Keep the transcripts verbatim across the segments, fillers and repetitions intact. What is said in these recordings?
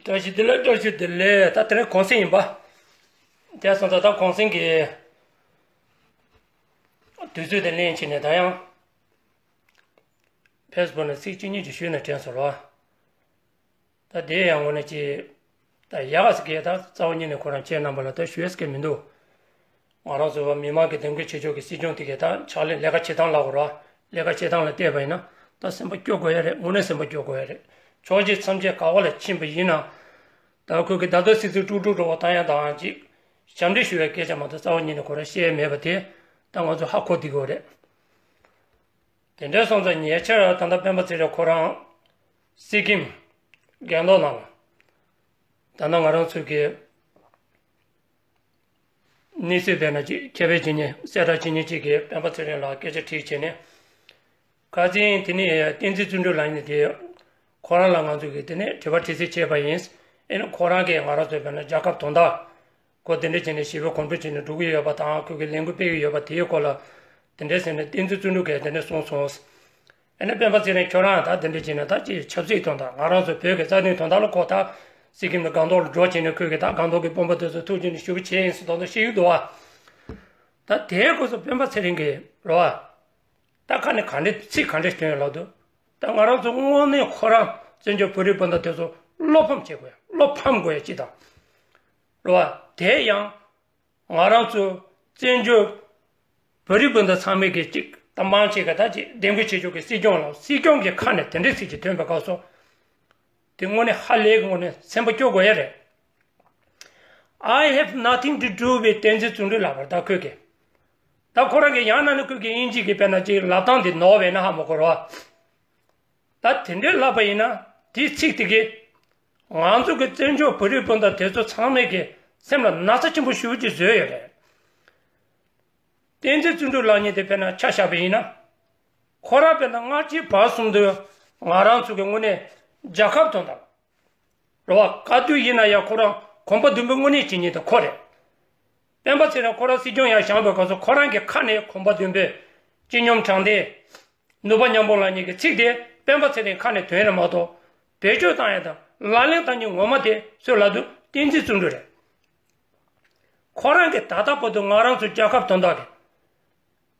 བཀྲ་ཤིས་བདེ་ལེགས། བཀྲ་ཤིས་བདེ་ལེགས། ད་དེ་རིང་གུང་སེང་ཡིན་པ། དེ་སོང་ཙང་ད་གུང་སེང་གི་དུས་ཚོད་དེ་ལེན་བྱས་ནས། ད་ཡང་ཕེ་སི་བུག་ནས་ཚིག་གཅིག་གཉིས་ཅིག་ཞུས་ནས་དྲན་སོང་རོགས། ད་དེ་ཡང་དངོས་གནས་ཅིག་ད་ཡག་ག་ཟེར་གི། ད་རྩ་བ་ཉིད་ནས་ཁོ་རང་ཁྱེད་རྣམ་པ་ལ་ད་ཞུ་ཡས་ཟེར་གི་མི་འདུག། ང་རང་ཚོ་བ་མི་མང་གི་འདེམས་བསྐོ་བྱེད་ཕྱོགས་ཀྱི་སྲིད་སྐྱོང་དེ་གའི་ད་ཕྱག་ལས་ལས་ཀ་བྱེད་སྟངས་ལ་གོ་ར། ལས་ཀ་བྱེད་སྟངས་ལ་བལྟས་པ་ཡིན་ན་ད་སེམས་པ་སྐྱོ་དགོས་ཡ་རེད། དངོས་གནས་སེམས་པ་སྐྱོ་དགོས་ཡ་རེད། ཕྱོགས་གཅིག་མཚམས་ཆད་ག་བ་ལ་ཕྱིན་པ་ཡིན་ན། ད་ཁོས་ཀྱི་ད་ལྟ་སྲིད་ཚོགས་དཀྲུག་དཀྲུག་འགྲོ་བ་ད་ཡང་དང་ཅིག་ཞབས་འདྲེན་ཞུ་བའི་སྐད་ཆ་མ་གཏོགས་རྩ་བ་ཉིད་ནས་ཁོ་རང་བཤད་མེད་པ་དེ་ད་ང་ཚོ་ཧ་གོ་བསྡད་ཀྱི་ཡོད་རེད། དེ་འདྲ་སོང་ཙང་ཉེ་ཆར་ད་ལྟ་སྤེན་པ་ཚེ་རིང་ཁོ་རང་སི་ཀིམ་རྒྱལ་ལོ་ནང་ལ་ད་ལྟ་ང་རང་ཚོ་གི་གནས་ཚུལ་དཔེར་ན་ཅིག་ཁྱབ་སྤེལ་བྱེད་མཁན་གསལ་བསྒྲགས་བྱེད་མཁན་ཅིག་གིས་སྤེན་པ་ཚེ་རིང་ལ་སྐད་ཆ་དྲིས་བྱས་ནས། ཁ་སང་དེ་ནས་བསྟན་འཛིན་བརྩོན་འགྲུས་ལགས་ནས་དེ་ཁོ་རང་ལ་ང་ཚོ་གིས་དེ་ནས་དྲི་བ་དྲི་ཚིག་བྱས་པ་ཡིན། ཨེ་ནི་ཁོ་རང་གིས་ང་རང་ཚོ་དཔེར་ན་རྒྱལ་ཁབ་དོན་དག་སྐོར་དེ་འདྲ་བྱས་ནས་ཞི་བའི་གོམ་བགྲོད་བྱས་ནས་འགྲོ་གི་ཡོད་པ་དང་། ཁོ་གིས་ལས་འགུལ་སྤེལ་གྱི་ཡོད་པ་དེའི་སྐོར་ལ་དེ་འདྲ་ཟེར་ནས་བསྟན་འཛིན་བརྩོན་འགྲུས་ཀྱིས་དེ་འདྲ་གསུངས་སོང་། ཨ་ནི་སྤེན་པ་ཚེ་རིང་ཁྱོད་རང་ད་དེ་འདྲ་བྱས་ན་ད་ཅིག་ཆབ་སྲིད་དོན་དག་ང་རང་ཚོ་བོད་ཀྱི་རྩ་དོན་དོན་དག་ལ་ཁོ་ད་སི་ཀིམ་ནས་སྒང་ཏོག་ལ་འགྲོ་བྱས་ནས་ཁོས་ཀྱི་ད་སྒང་ཏོག་གི་དཔོན་པོ་དེ་ཚོ་ཐུག་བྱས་ནས་ཞུ་བ་བྱས་ཡིན་ཟེར་དོན་དག་བཤད་ཡོད་འདུག་བ། ད་དེའི་སྐོར་སུ་སྤེན་པ་ཚེ་རིང་གིས་རོ་བ། ད་ཁ་ནས་ག་འདྲ་ཚིག་ག་འདྲ་བཏོན་ཡོད་ལབ་དུས། ད་ང་རང་ཚོ་དངོས་གནས་ཁོ་རང་བཙན་བྱོལ་བོད་རིགས་སྤུན་ཟླ་དེ་ཚོ་བློ་ཕམ་བྱེད་དགོས་ཡ། བློ་ཕམ་དགོས་ཡ་ཅིག་དང་། རོ་བ། དེ་ཡང་ང་རང་ཚོ་བཙན་བྱོལ་བོད་རིགས་སྤུན་ཟླ་ཚང་མས་ཀྱི་ཅིག་ད་མང་ཆེ་ག་ད་ཅིག་འདེམས་བསྐོ་བྱེད་ཕྱོགས་ཀྱི་སྲིད་སྐྱོང་ལ་སྲིད་སྐྱོང་གི་ཁ་ནས་དེ་འདྲའི་ཚིག་ཅིག་ཐོན་པའི་སྐབས་སུ། དེ་དངོས་གནས་ཧ་ལས་ཀྱི་དངོས་གནས་སེམས་པ་སྐྱོ་དགོས་ཡ་རེད། I have nothing to do with བསྟན་འཛིན་བརྩོན་འགྲུས་ལགས་པར་ད་ཁོས་ཀྱི། ད་ཁོ་རང་གི་ཡང་ན་ནི་ཁོས་ཀྱི་དབྱིན་ཇི་གི་དཔེར་ན་ཅིག་ལབ་སྟངས་དེ་ནོར་བས་ན་ཧ་མ་གོ་རོགས། ད་དེ་འདྲའི་ལབ་པ་ཡིན་ན་དེའི་ཚིག་དེ་གིས་ང་ཚོ་གི་བཙན་བྱོལ་བོད་རིགས་སྤུན་ཟླ་དེ་ཚོ་ཚང་མས་ཀྱི་སེམས་ལ་ན་ཚ་ཆེན་པོ་ཞེ་པོ་ཅིག་བཟོས་ཡོད་རེད། བསྟན་འཛིན་བརྩོན་འགྲུས་ལགས་ཉིད་དེ་དཔེར་ན་ཆ་བཞག་པ་ཡིན་ན། ཁོ་རང་དཔེར་ན་སྔ་ཕྱི་བར་གསུམ་དུ་ང་རང་ཚོ་གི་དངོས་གནས་རྒྱལ་ཁབ་དོན་དག་རེད་བ། ག་དུས་ཡིན་ན་ཡང་ཁོ་རང་གོམ་པ་མདུན་སྤོས་དངོས་གནས་བྱེད་མཁན་དེ་ཁོ་རེད། སྤེན་པ་ཚེ་རིང་ཁོ་རང་སྲིད་སྐྱོང་ཡང་བཞེངས་པའི་སྐབས་སུ་ཁོ་རང་གི་ཁ་ནས་གོམ་པ་མདུན་སྤོས། སྤྱི་སྙོམས་དྲང་བདེན། ནུས་པ་མཉམ་སྤུངས་ལབ་མཁན་གྱི་ཚིག་དེ་སྤེན་པ་ཚེ་རིང་ཁ་ནས་ཐོན་རེད་མ་གཏོགས། བེད་སྤྱོད་བཏང་ཡ་དང་ལག་ལེན་བཏང་མཁན་ངོ་མ་དེ་སུ་ལབ་དུས་བསྟན་འཛིན་བརྩོན་འགྲུས་རེད། ཁོ་རང་གིས་ད་ལྟ་བར་དུ་ང་རང་ཚོ་རྒྱལ་ཁབ་དོན་དག་གི་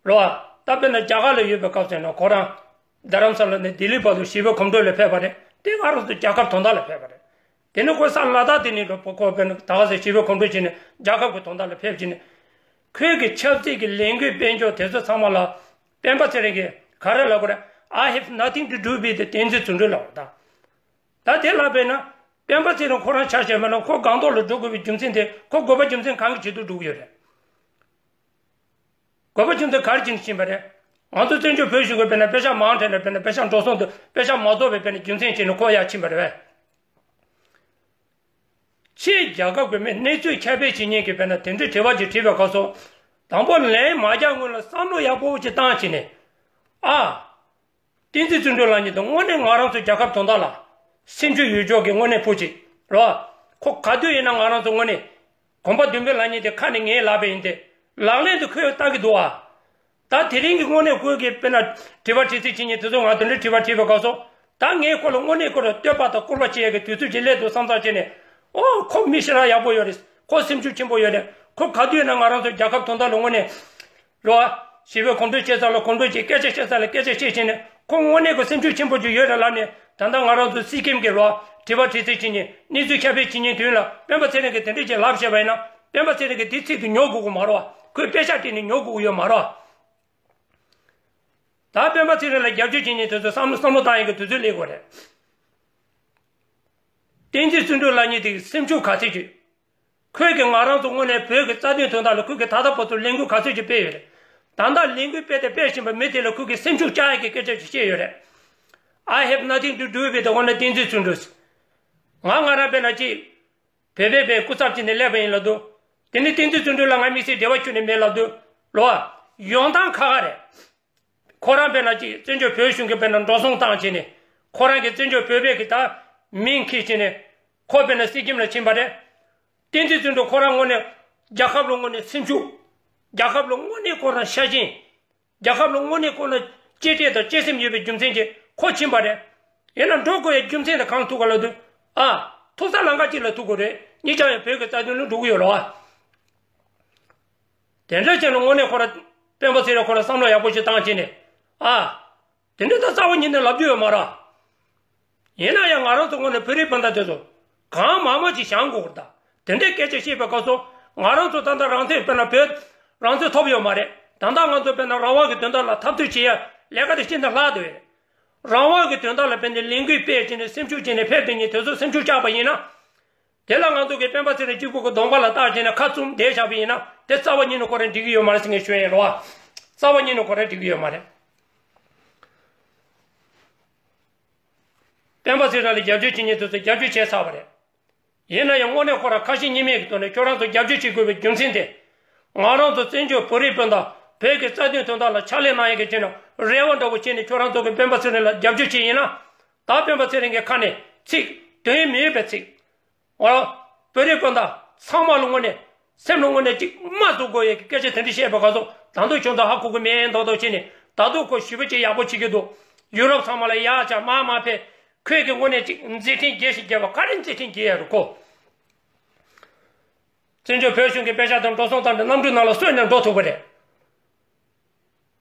རེད་བ། ད་དཔེར་ན་རྒྱ་གར་ལ་ཡོད་པའི་སྐབས་སུ་ཡིན་ན་ཁོ་རང་རྡ་རམ་ས་ལ་ནས་ལྡི་ལི་བར་དུ་ཞི་བའི་གོམ་བགྲོད་ལ་ཕེབས་པ་རེད། དེ་ང་རང་ཚོ་རྒྱལ་ཁབ་དོན་དག་ལ་ཕེབས་པ་རེད། དེ་ནས་ཁོ་ས་ལ་དྭགས་དེ་ནས་འགྲོ་ཁོ་དཔེར་ན་ད་ག་ཟེ་ཞི་བའི་གོམ་བགྲོད་བྱས་ནས་རྒྱལ་ཁབ་ཀྱི་དོན་དག་ལ་ཕེབས་བྱས་ནས། ཁོས་ཀྱི་ཆབ་སྲིད་ཀྱི་ལས་འགུལ་སྤེལ་ཕྱོགས་དེ་ཚོ་ཚང་མ་ལ་སྤེན་པ་ཚེ་རིང་གིས་ག་རེ་ལབ་དགོས་རེད། I have nothing to do with བསྟན་འཛིན་བརྩོན་འགྲུས་ལབ་པ་དང་། ད་དེ་ལབ་པས་ན་སྤེན་པ་ཚེ་རིང་ཁོ་རང་ཆ་བཞག་པ་ན་ཁོ་སྒང་ཏོག་ལ་འགྲོ་དགོས་པའི་རྒྱུ་མཚན་དེ་ཁོ་དགོས་པ་རྒྱུ་མཚན་གང་གི་ཆེད་དུ་འགྲོ་གི་ཡོད་རེད། དགོས་པ་རྒྱུ་མཚན་ག་རེ་བྱས་ནས་ཕྱིན་པ་རེད། ང་ཚོ་བཙན་བྱོལ་བོད་གཞུང་གིས་དཔེར་ན་དཔེ་ཆ་མང་དྲགས་ནས་དཔེར་ན་དཔེ་ཆ་འགྲོ་སོང་དུ་དཔེ་ཆ་མ་རྫོགས་པའི་དཔེར་ན་རྒྱུ་མཚན་བྱས་ནས་ཁོ་ཡར་ཕྱིན་པ་རེད་པས། ཕྱིའི་རྒྱལ་ཁབ་ཀྱི་མི་གནས་ཚུལ་ཁྱབ་སྤེལ་བྱེད་མཁན་གྱིས་དཔེར་ན་དེ་འདྲའི་དྲི་བ་ཅིག་དྲིས་པའི་སྐབས་སུ། དང་པོ་ལན་མ་རྒྱག་སྔོན་ལ་བསམ་བློ་ཡག་པོ་ཅིག་བཏང་བྱས་ནས། ཨ། བསྟན་འཛིན་བརྩོན་འགྲུས་ལགས་ཉིད་དུ་དངོས་གནས་ང་རང་ཚོའི་རྒྱལ་ཁབ་དོན་དག་ལ་སེམས་ཤུགས་ཡོད་ཕྱོགས་ཀྱི་དངོས་གནས་བུ་ཅིག་རེད་བ། ཁོ་ག་དུས་ཡིན་ན་ང་རང་ཚོ་དངོས་གནས་གོམ་པ་མདུན་སྤོས་ལབ་མཁན་དེ་ཁ་ནས་ངས་ལབ་པ་ཡིན་ཏེ། ལག་ལེན་དུ་ཁོས་བསྟར་གྱི་འདུག་ཨ། ད་དེ་རིང་གི་དངོས་གནས་ཁོས་ཀྱི་དཔེར་ན་དྲི་བ་དྲི་ཚིག་བྱེད་མཁན་དེ་ཚོ་ང་དེ་འདྲའི་དྲི་བ་དྲིས་པའི་སྐབས་སུ། ད་ངས་ཁོ་ལ་དངོས་གནས་ཁོ་ལ་བསྟོད་པ་དང་སྐུར་པ་བྱེད་ཡག་གི་དུས་ཚོད་ཅིག་སླེབས་འདུག་བསམ་བསམ་བྱས་ནས། ཨོ་ཁོ་མི་ཞེ་དྲག་ཡག་པོ་ཡོད་རེད། ཁོ་སེམས་ཤུགས་ཆེན་པོ་ཡོད་རེད། ཁོ་ག་དུས་ཡིན་ན་ང་རང་ཚོའི་རྒྱལ་ཁབ་དོན་དག་ལ་དངོས་གནས། རོ། ཞི་བའི་གོམ་བགྲོད་བྱེད་ས་ལ་གོམ་བགྲོད་བྱེད། སྐད་ཆ་བཤད་ས་ལ་སྐད་ཆ་བཤད་བྱས་ནས་ཁོ་དངོས་གནས་ཀྱི་སེམས་ཤུགས་ཆེན་པོ་ཅིག་ཡོད་རེད་ལབ་ནས། ད་ལྟ་ང་རང་ཚོ་སི་ཀིམ་གྱི་རོ། དྲི་བ་དྲི་ཚིག་བྱེད་མཁན་གནས་ཚུལ་ཁྱབ་སྤེལ་བྱེད་མཁན་དེ་ལ་སྤེན་པ་ཚེ་རིང་གིས་དེ་འདྲ་ཅིག་ལབ་བཞག་པ་ཡིན་ན་སྤེན་པ་ཚེ་རིང་གིས་དེ་ཚིག་དེ་ཉོ་དགོས་ཀྱི་མ་རེད་བ། ཁོས་དཔེ་ཆ་སྤྲད་ནས་ཉོ་དགོས་ཀྱི་ཡོད་མ་རེད་བ། ད་སྤེན་པ་ཚེ་རིང་ལ་རྒྱབ་སྐྱོར་བྱེད་མཁན་དེ་ཚོ་བསམ་བློ་བསམ་བློ་བཏང་ཡག་གི་དུས་ཚོད་སླེབས་ཡོད་རེད། བསྟན་འཛིན་བརྩོན་འགྲུས་ལགས་ཉིད་དེ་སེམས་ཤུགས་ག་ཚོད་ཅིག་ཁོས་ཀྱིས་ང་རང་ཚོ་དངོས་གནས་བོད་ཀྱི་རྩ་དོན་དོན་དག་ལ་ཁོས་ཀྱིས་ད་ལྟ་བར་དུ་ལས་འགུལ་ག་ཚོད་ཅིག་སྤེལ་ཡོད་རེད། ད་ལྟ་ལས་འགུལ་སྤེལ་ཏེ་སྤེལ་བཞིན་པ་མི་དེ་ལ་ཁོས་ཀྱིས་སེམས་ཤུགས་བཅག་ཡག་གི་སྐད་ཆ་ཅིག་བཤད་ཡོད་རེད། I have nothing to do with དངོས་གནས་བསྟན་འཛིན་བརྩོན་འགྲུས། ང་ང་རང་དཔེར་ན་ཅིག་བོད་པའི་བའི་སྐུ་ཚབ་ཅིག་ནས་སླེབས་པ་ཡིན་ལབ་དུས། དེ་ནི་བསྟན་འཛིན་བརྩོན་འགྲུས་ལ་ང་དམིགས་བསལ་འབྲེལ་བ་ཁྱོན་ནས་མེད་ལབ་དུས། ལོ། ཡོང་སྟངས་ཁག་ཁག་རེད། ཁོ་རང་དཔེར་ན་ཅིག་བཙན་བྱོལ་བོད་གཞུང་གི་དཔེར་ན་འགྲོ་སོང་བཏང་བྱས་ནས། ཁོ་རང་གིས་བཙན་བྱོལ་བོད་པའི་གི་ད་མིང་འཁྱེར་བྱས་ནས། ཁོ་དཔེར་ན་སི་ཀིམ་ལ་ཕྱིན་པ་རེད། བསྟན་འཛིན་བརྩོན་འགྲུས་ཁོ་རང་དངོས་གནས་རྒྱལ་ཁབ་ལ་དངོས་གནས་སེམས་ཤུགས། རྒྱལ་ཁབ་ལ་དངོས་གནས་ཁོ་རང་ཤ་ཞེན། རྒྱལ་ཁབ་ལ་དངོས་གནས་ཁོ་ལ་གཅེས་སྤྲས་དང་གཅེས་སེམས་ཡོད་པའི་རྒྱུ་མཚན་གྱིས་ཁོ་ཕྱིན་པ་རེད། ཡིན་ན་འགྲོ་དགོས་ཡའི་རྒྱུ་མཚན་དེ་གང་ཐུག་ག་ལབ་དུས། ཨ། ཐུག་ས་ལམ་ཁ་གཅིག་ལ་ཐུག་དགོས་རེད། གཉིས་ཀ་ཡང་བོད་ཀྱི་རྩ་དོན་ལ་འགྲོ་གི་ཡོད་རེད་བ། དེ་འདྲ་བྱས་ན་དངོས་གནས་ཁོ་ར་སྤེན་པ་ཚེ་རིང་ཁོ་ར་བསམ་བློ་ཡག་པོ་ཞིག་བཏང་བྱས་ནས་ཨ། དེ་འདྲ་ད་རྩ་བ་ཉིད་ནས་ལབ་རྒྱུ་ཡོད་མ་རེད། ཡིན་ན་ཡང་ང་རང་ཚོ་དངོས་གནས་བོད་རིགས་སྤུན་ཟླ་དེ་ཚོ་གང་མང་མང་ཅིག་བཞེངས་དགོས་ཀྱི་རེད་ད། དེ་འདྲའི་སྐད་ཆ་བཤད་པའི་སྐབས་སུ་ང་རང་ཚོ་ད་ལྟ་རང་བཙན་དཔེར་ན་བོད་རང་བཙན་ཐོབ་ཡོད་མ་རེད། ད་ལྟ་ང་ཚོ་དཔེར་ན་རང་དབང་གི་དོན་དག་ལ་འཐབ་རྩོད་བྱེད་ཡ་ལས་ཀ་དེ་ཤིན་ཏུ་ལྷག་བསྡད་ཡོད་རེད། རང་དབང་གི་དོན་དག་ལ་དཔེར་ན་ལས་འགུལ་སྤེལ་བྱས་ནས་སེམས་ཤུགས་བྱས་ནས་ཕེབས་བསྡད་མཁན་དེ་ཚོ་སེམས་ཤུགས་བཅག་པ་ཡིན་ན། དེ་ལ་ང་ཚོ་གི་སྤེན་པ་ཚེ་རིང་གཅིག་པུ་གི་གདོང་པ་ལ་བལྟས་བྱས་ནས་ཁ་བཙུམ་བསྡད་བཞག་པ་ཡིན་ན་དེ་རྩ་བ་ཉིད་ནས་ཁོ་རང་འགྲིག་གི་ཡོད་མ་རེད་ཟེར་མཁན་ཞུ་ཡ་ཡིན་རེད་བ། རྩ་བ་ཉིད་ནས་ཁོ་རང་འགྲིག་གི་ཡོད་མ་རེད། སྤེན་པ་ཚེ་རིང་ལ་རྒྱབ་སྐྱོར་བྱེད་མཁན་དེ་ཚོ་རྒྱབ་སྐྱོར་བྱས་ཚར་བ་རེད། ཡིན་ན་ཡང་དངོས་གནས་ཁོ་རང་ཁ་ཞེ་གཉིས་མེད་ཀྱི་ཐོག་ནས་ཁྱོད་རང་ཚོ་རྒྱབ་སྐྱོར་བྱེད་དགོས་པའི་རྒྱུ་མཚན་དེ། ང་རང་ཚོ་བཙན་བྱོལ་བོད་རིགས་སྤུན་ཟླ་བོད་ཀྱི་རྩ་དོན་དོན་དག་ལ་ཕྱག་ལས་གནང་ཡག་གི་ཆེད་ནས་རེ་བ་འདྲ་བོ་བྱས་ནས་ཁྱོད་རང་ཚོ་གི་སྤེན་པ་ཚེ་རིང་ལ་རྒྱབ་སྐྱོར་བྱས་ཡིན་ན། ད་སྤེན་པ་ཚེ་རིང་གི་ཁ་ནས་ཚིག་དོན་མི་ཡོད་པའི་ཚིག་འོ། བོད་རིགས་སྤུན་ཟླ་ཚང་མ་ལ་དངོས་གནས་སེམས་ལ་དངོས་གནས་གཅིག་མ་བཟོ་དགོས་ཡས་ཀྱི་སྐད་ཆ་དེ་འདྲ་བཤད་པ་ག་ཚོད་ད་དུང་ཁྱོད་ཚོ་ཧ་གོ་གི་མེད་མདོག་མདོག་བྱས་ནས་ད་དུང་ཁོ་ཞུ་བ་ཅིག་ཡག་པོ་བྱེད་ཀྱི་འདུག་ཡུ་རོབ་ཚང་མ་ལ་ཡག་ཅག་མ་མ་ཕེབས། ཁོས་ཀྱི་དངོས་གནས་གཅིག་མཛད་འཕྲིན་རྒྱས་ཤིག་རྒྱས་པ་ག་རེ་མཛད་འཕྲིན་རྒྱས་ཡ་རུ་གོ་བཙན་བྱོལ་བོད་གཞུང་གི་དཔེ་ཆ་དང་འགྲོ་སོང་བཏང་ནས་གནམ་གྲུ་ནང་ལ་སོན་ནས་འགྲོ་ཐུབ་པ་རེད།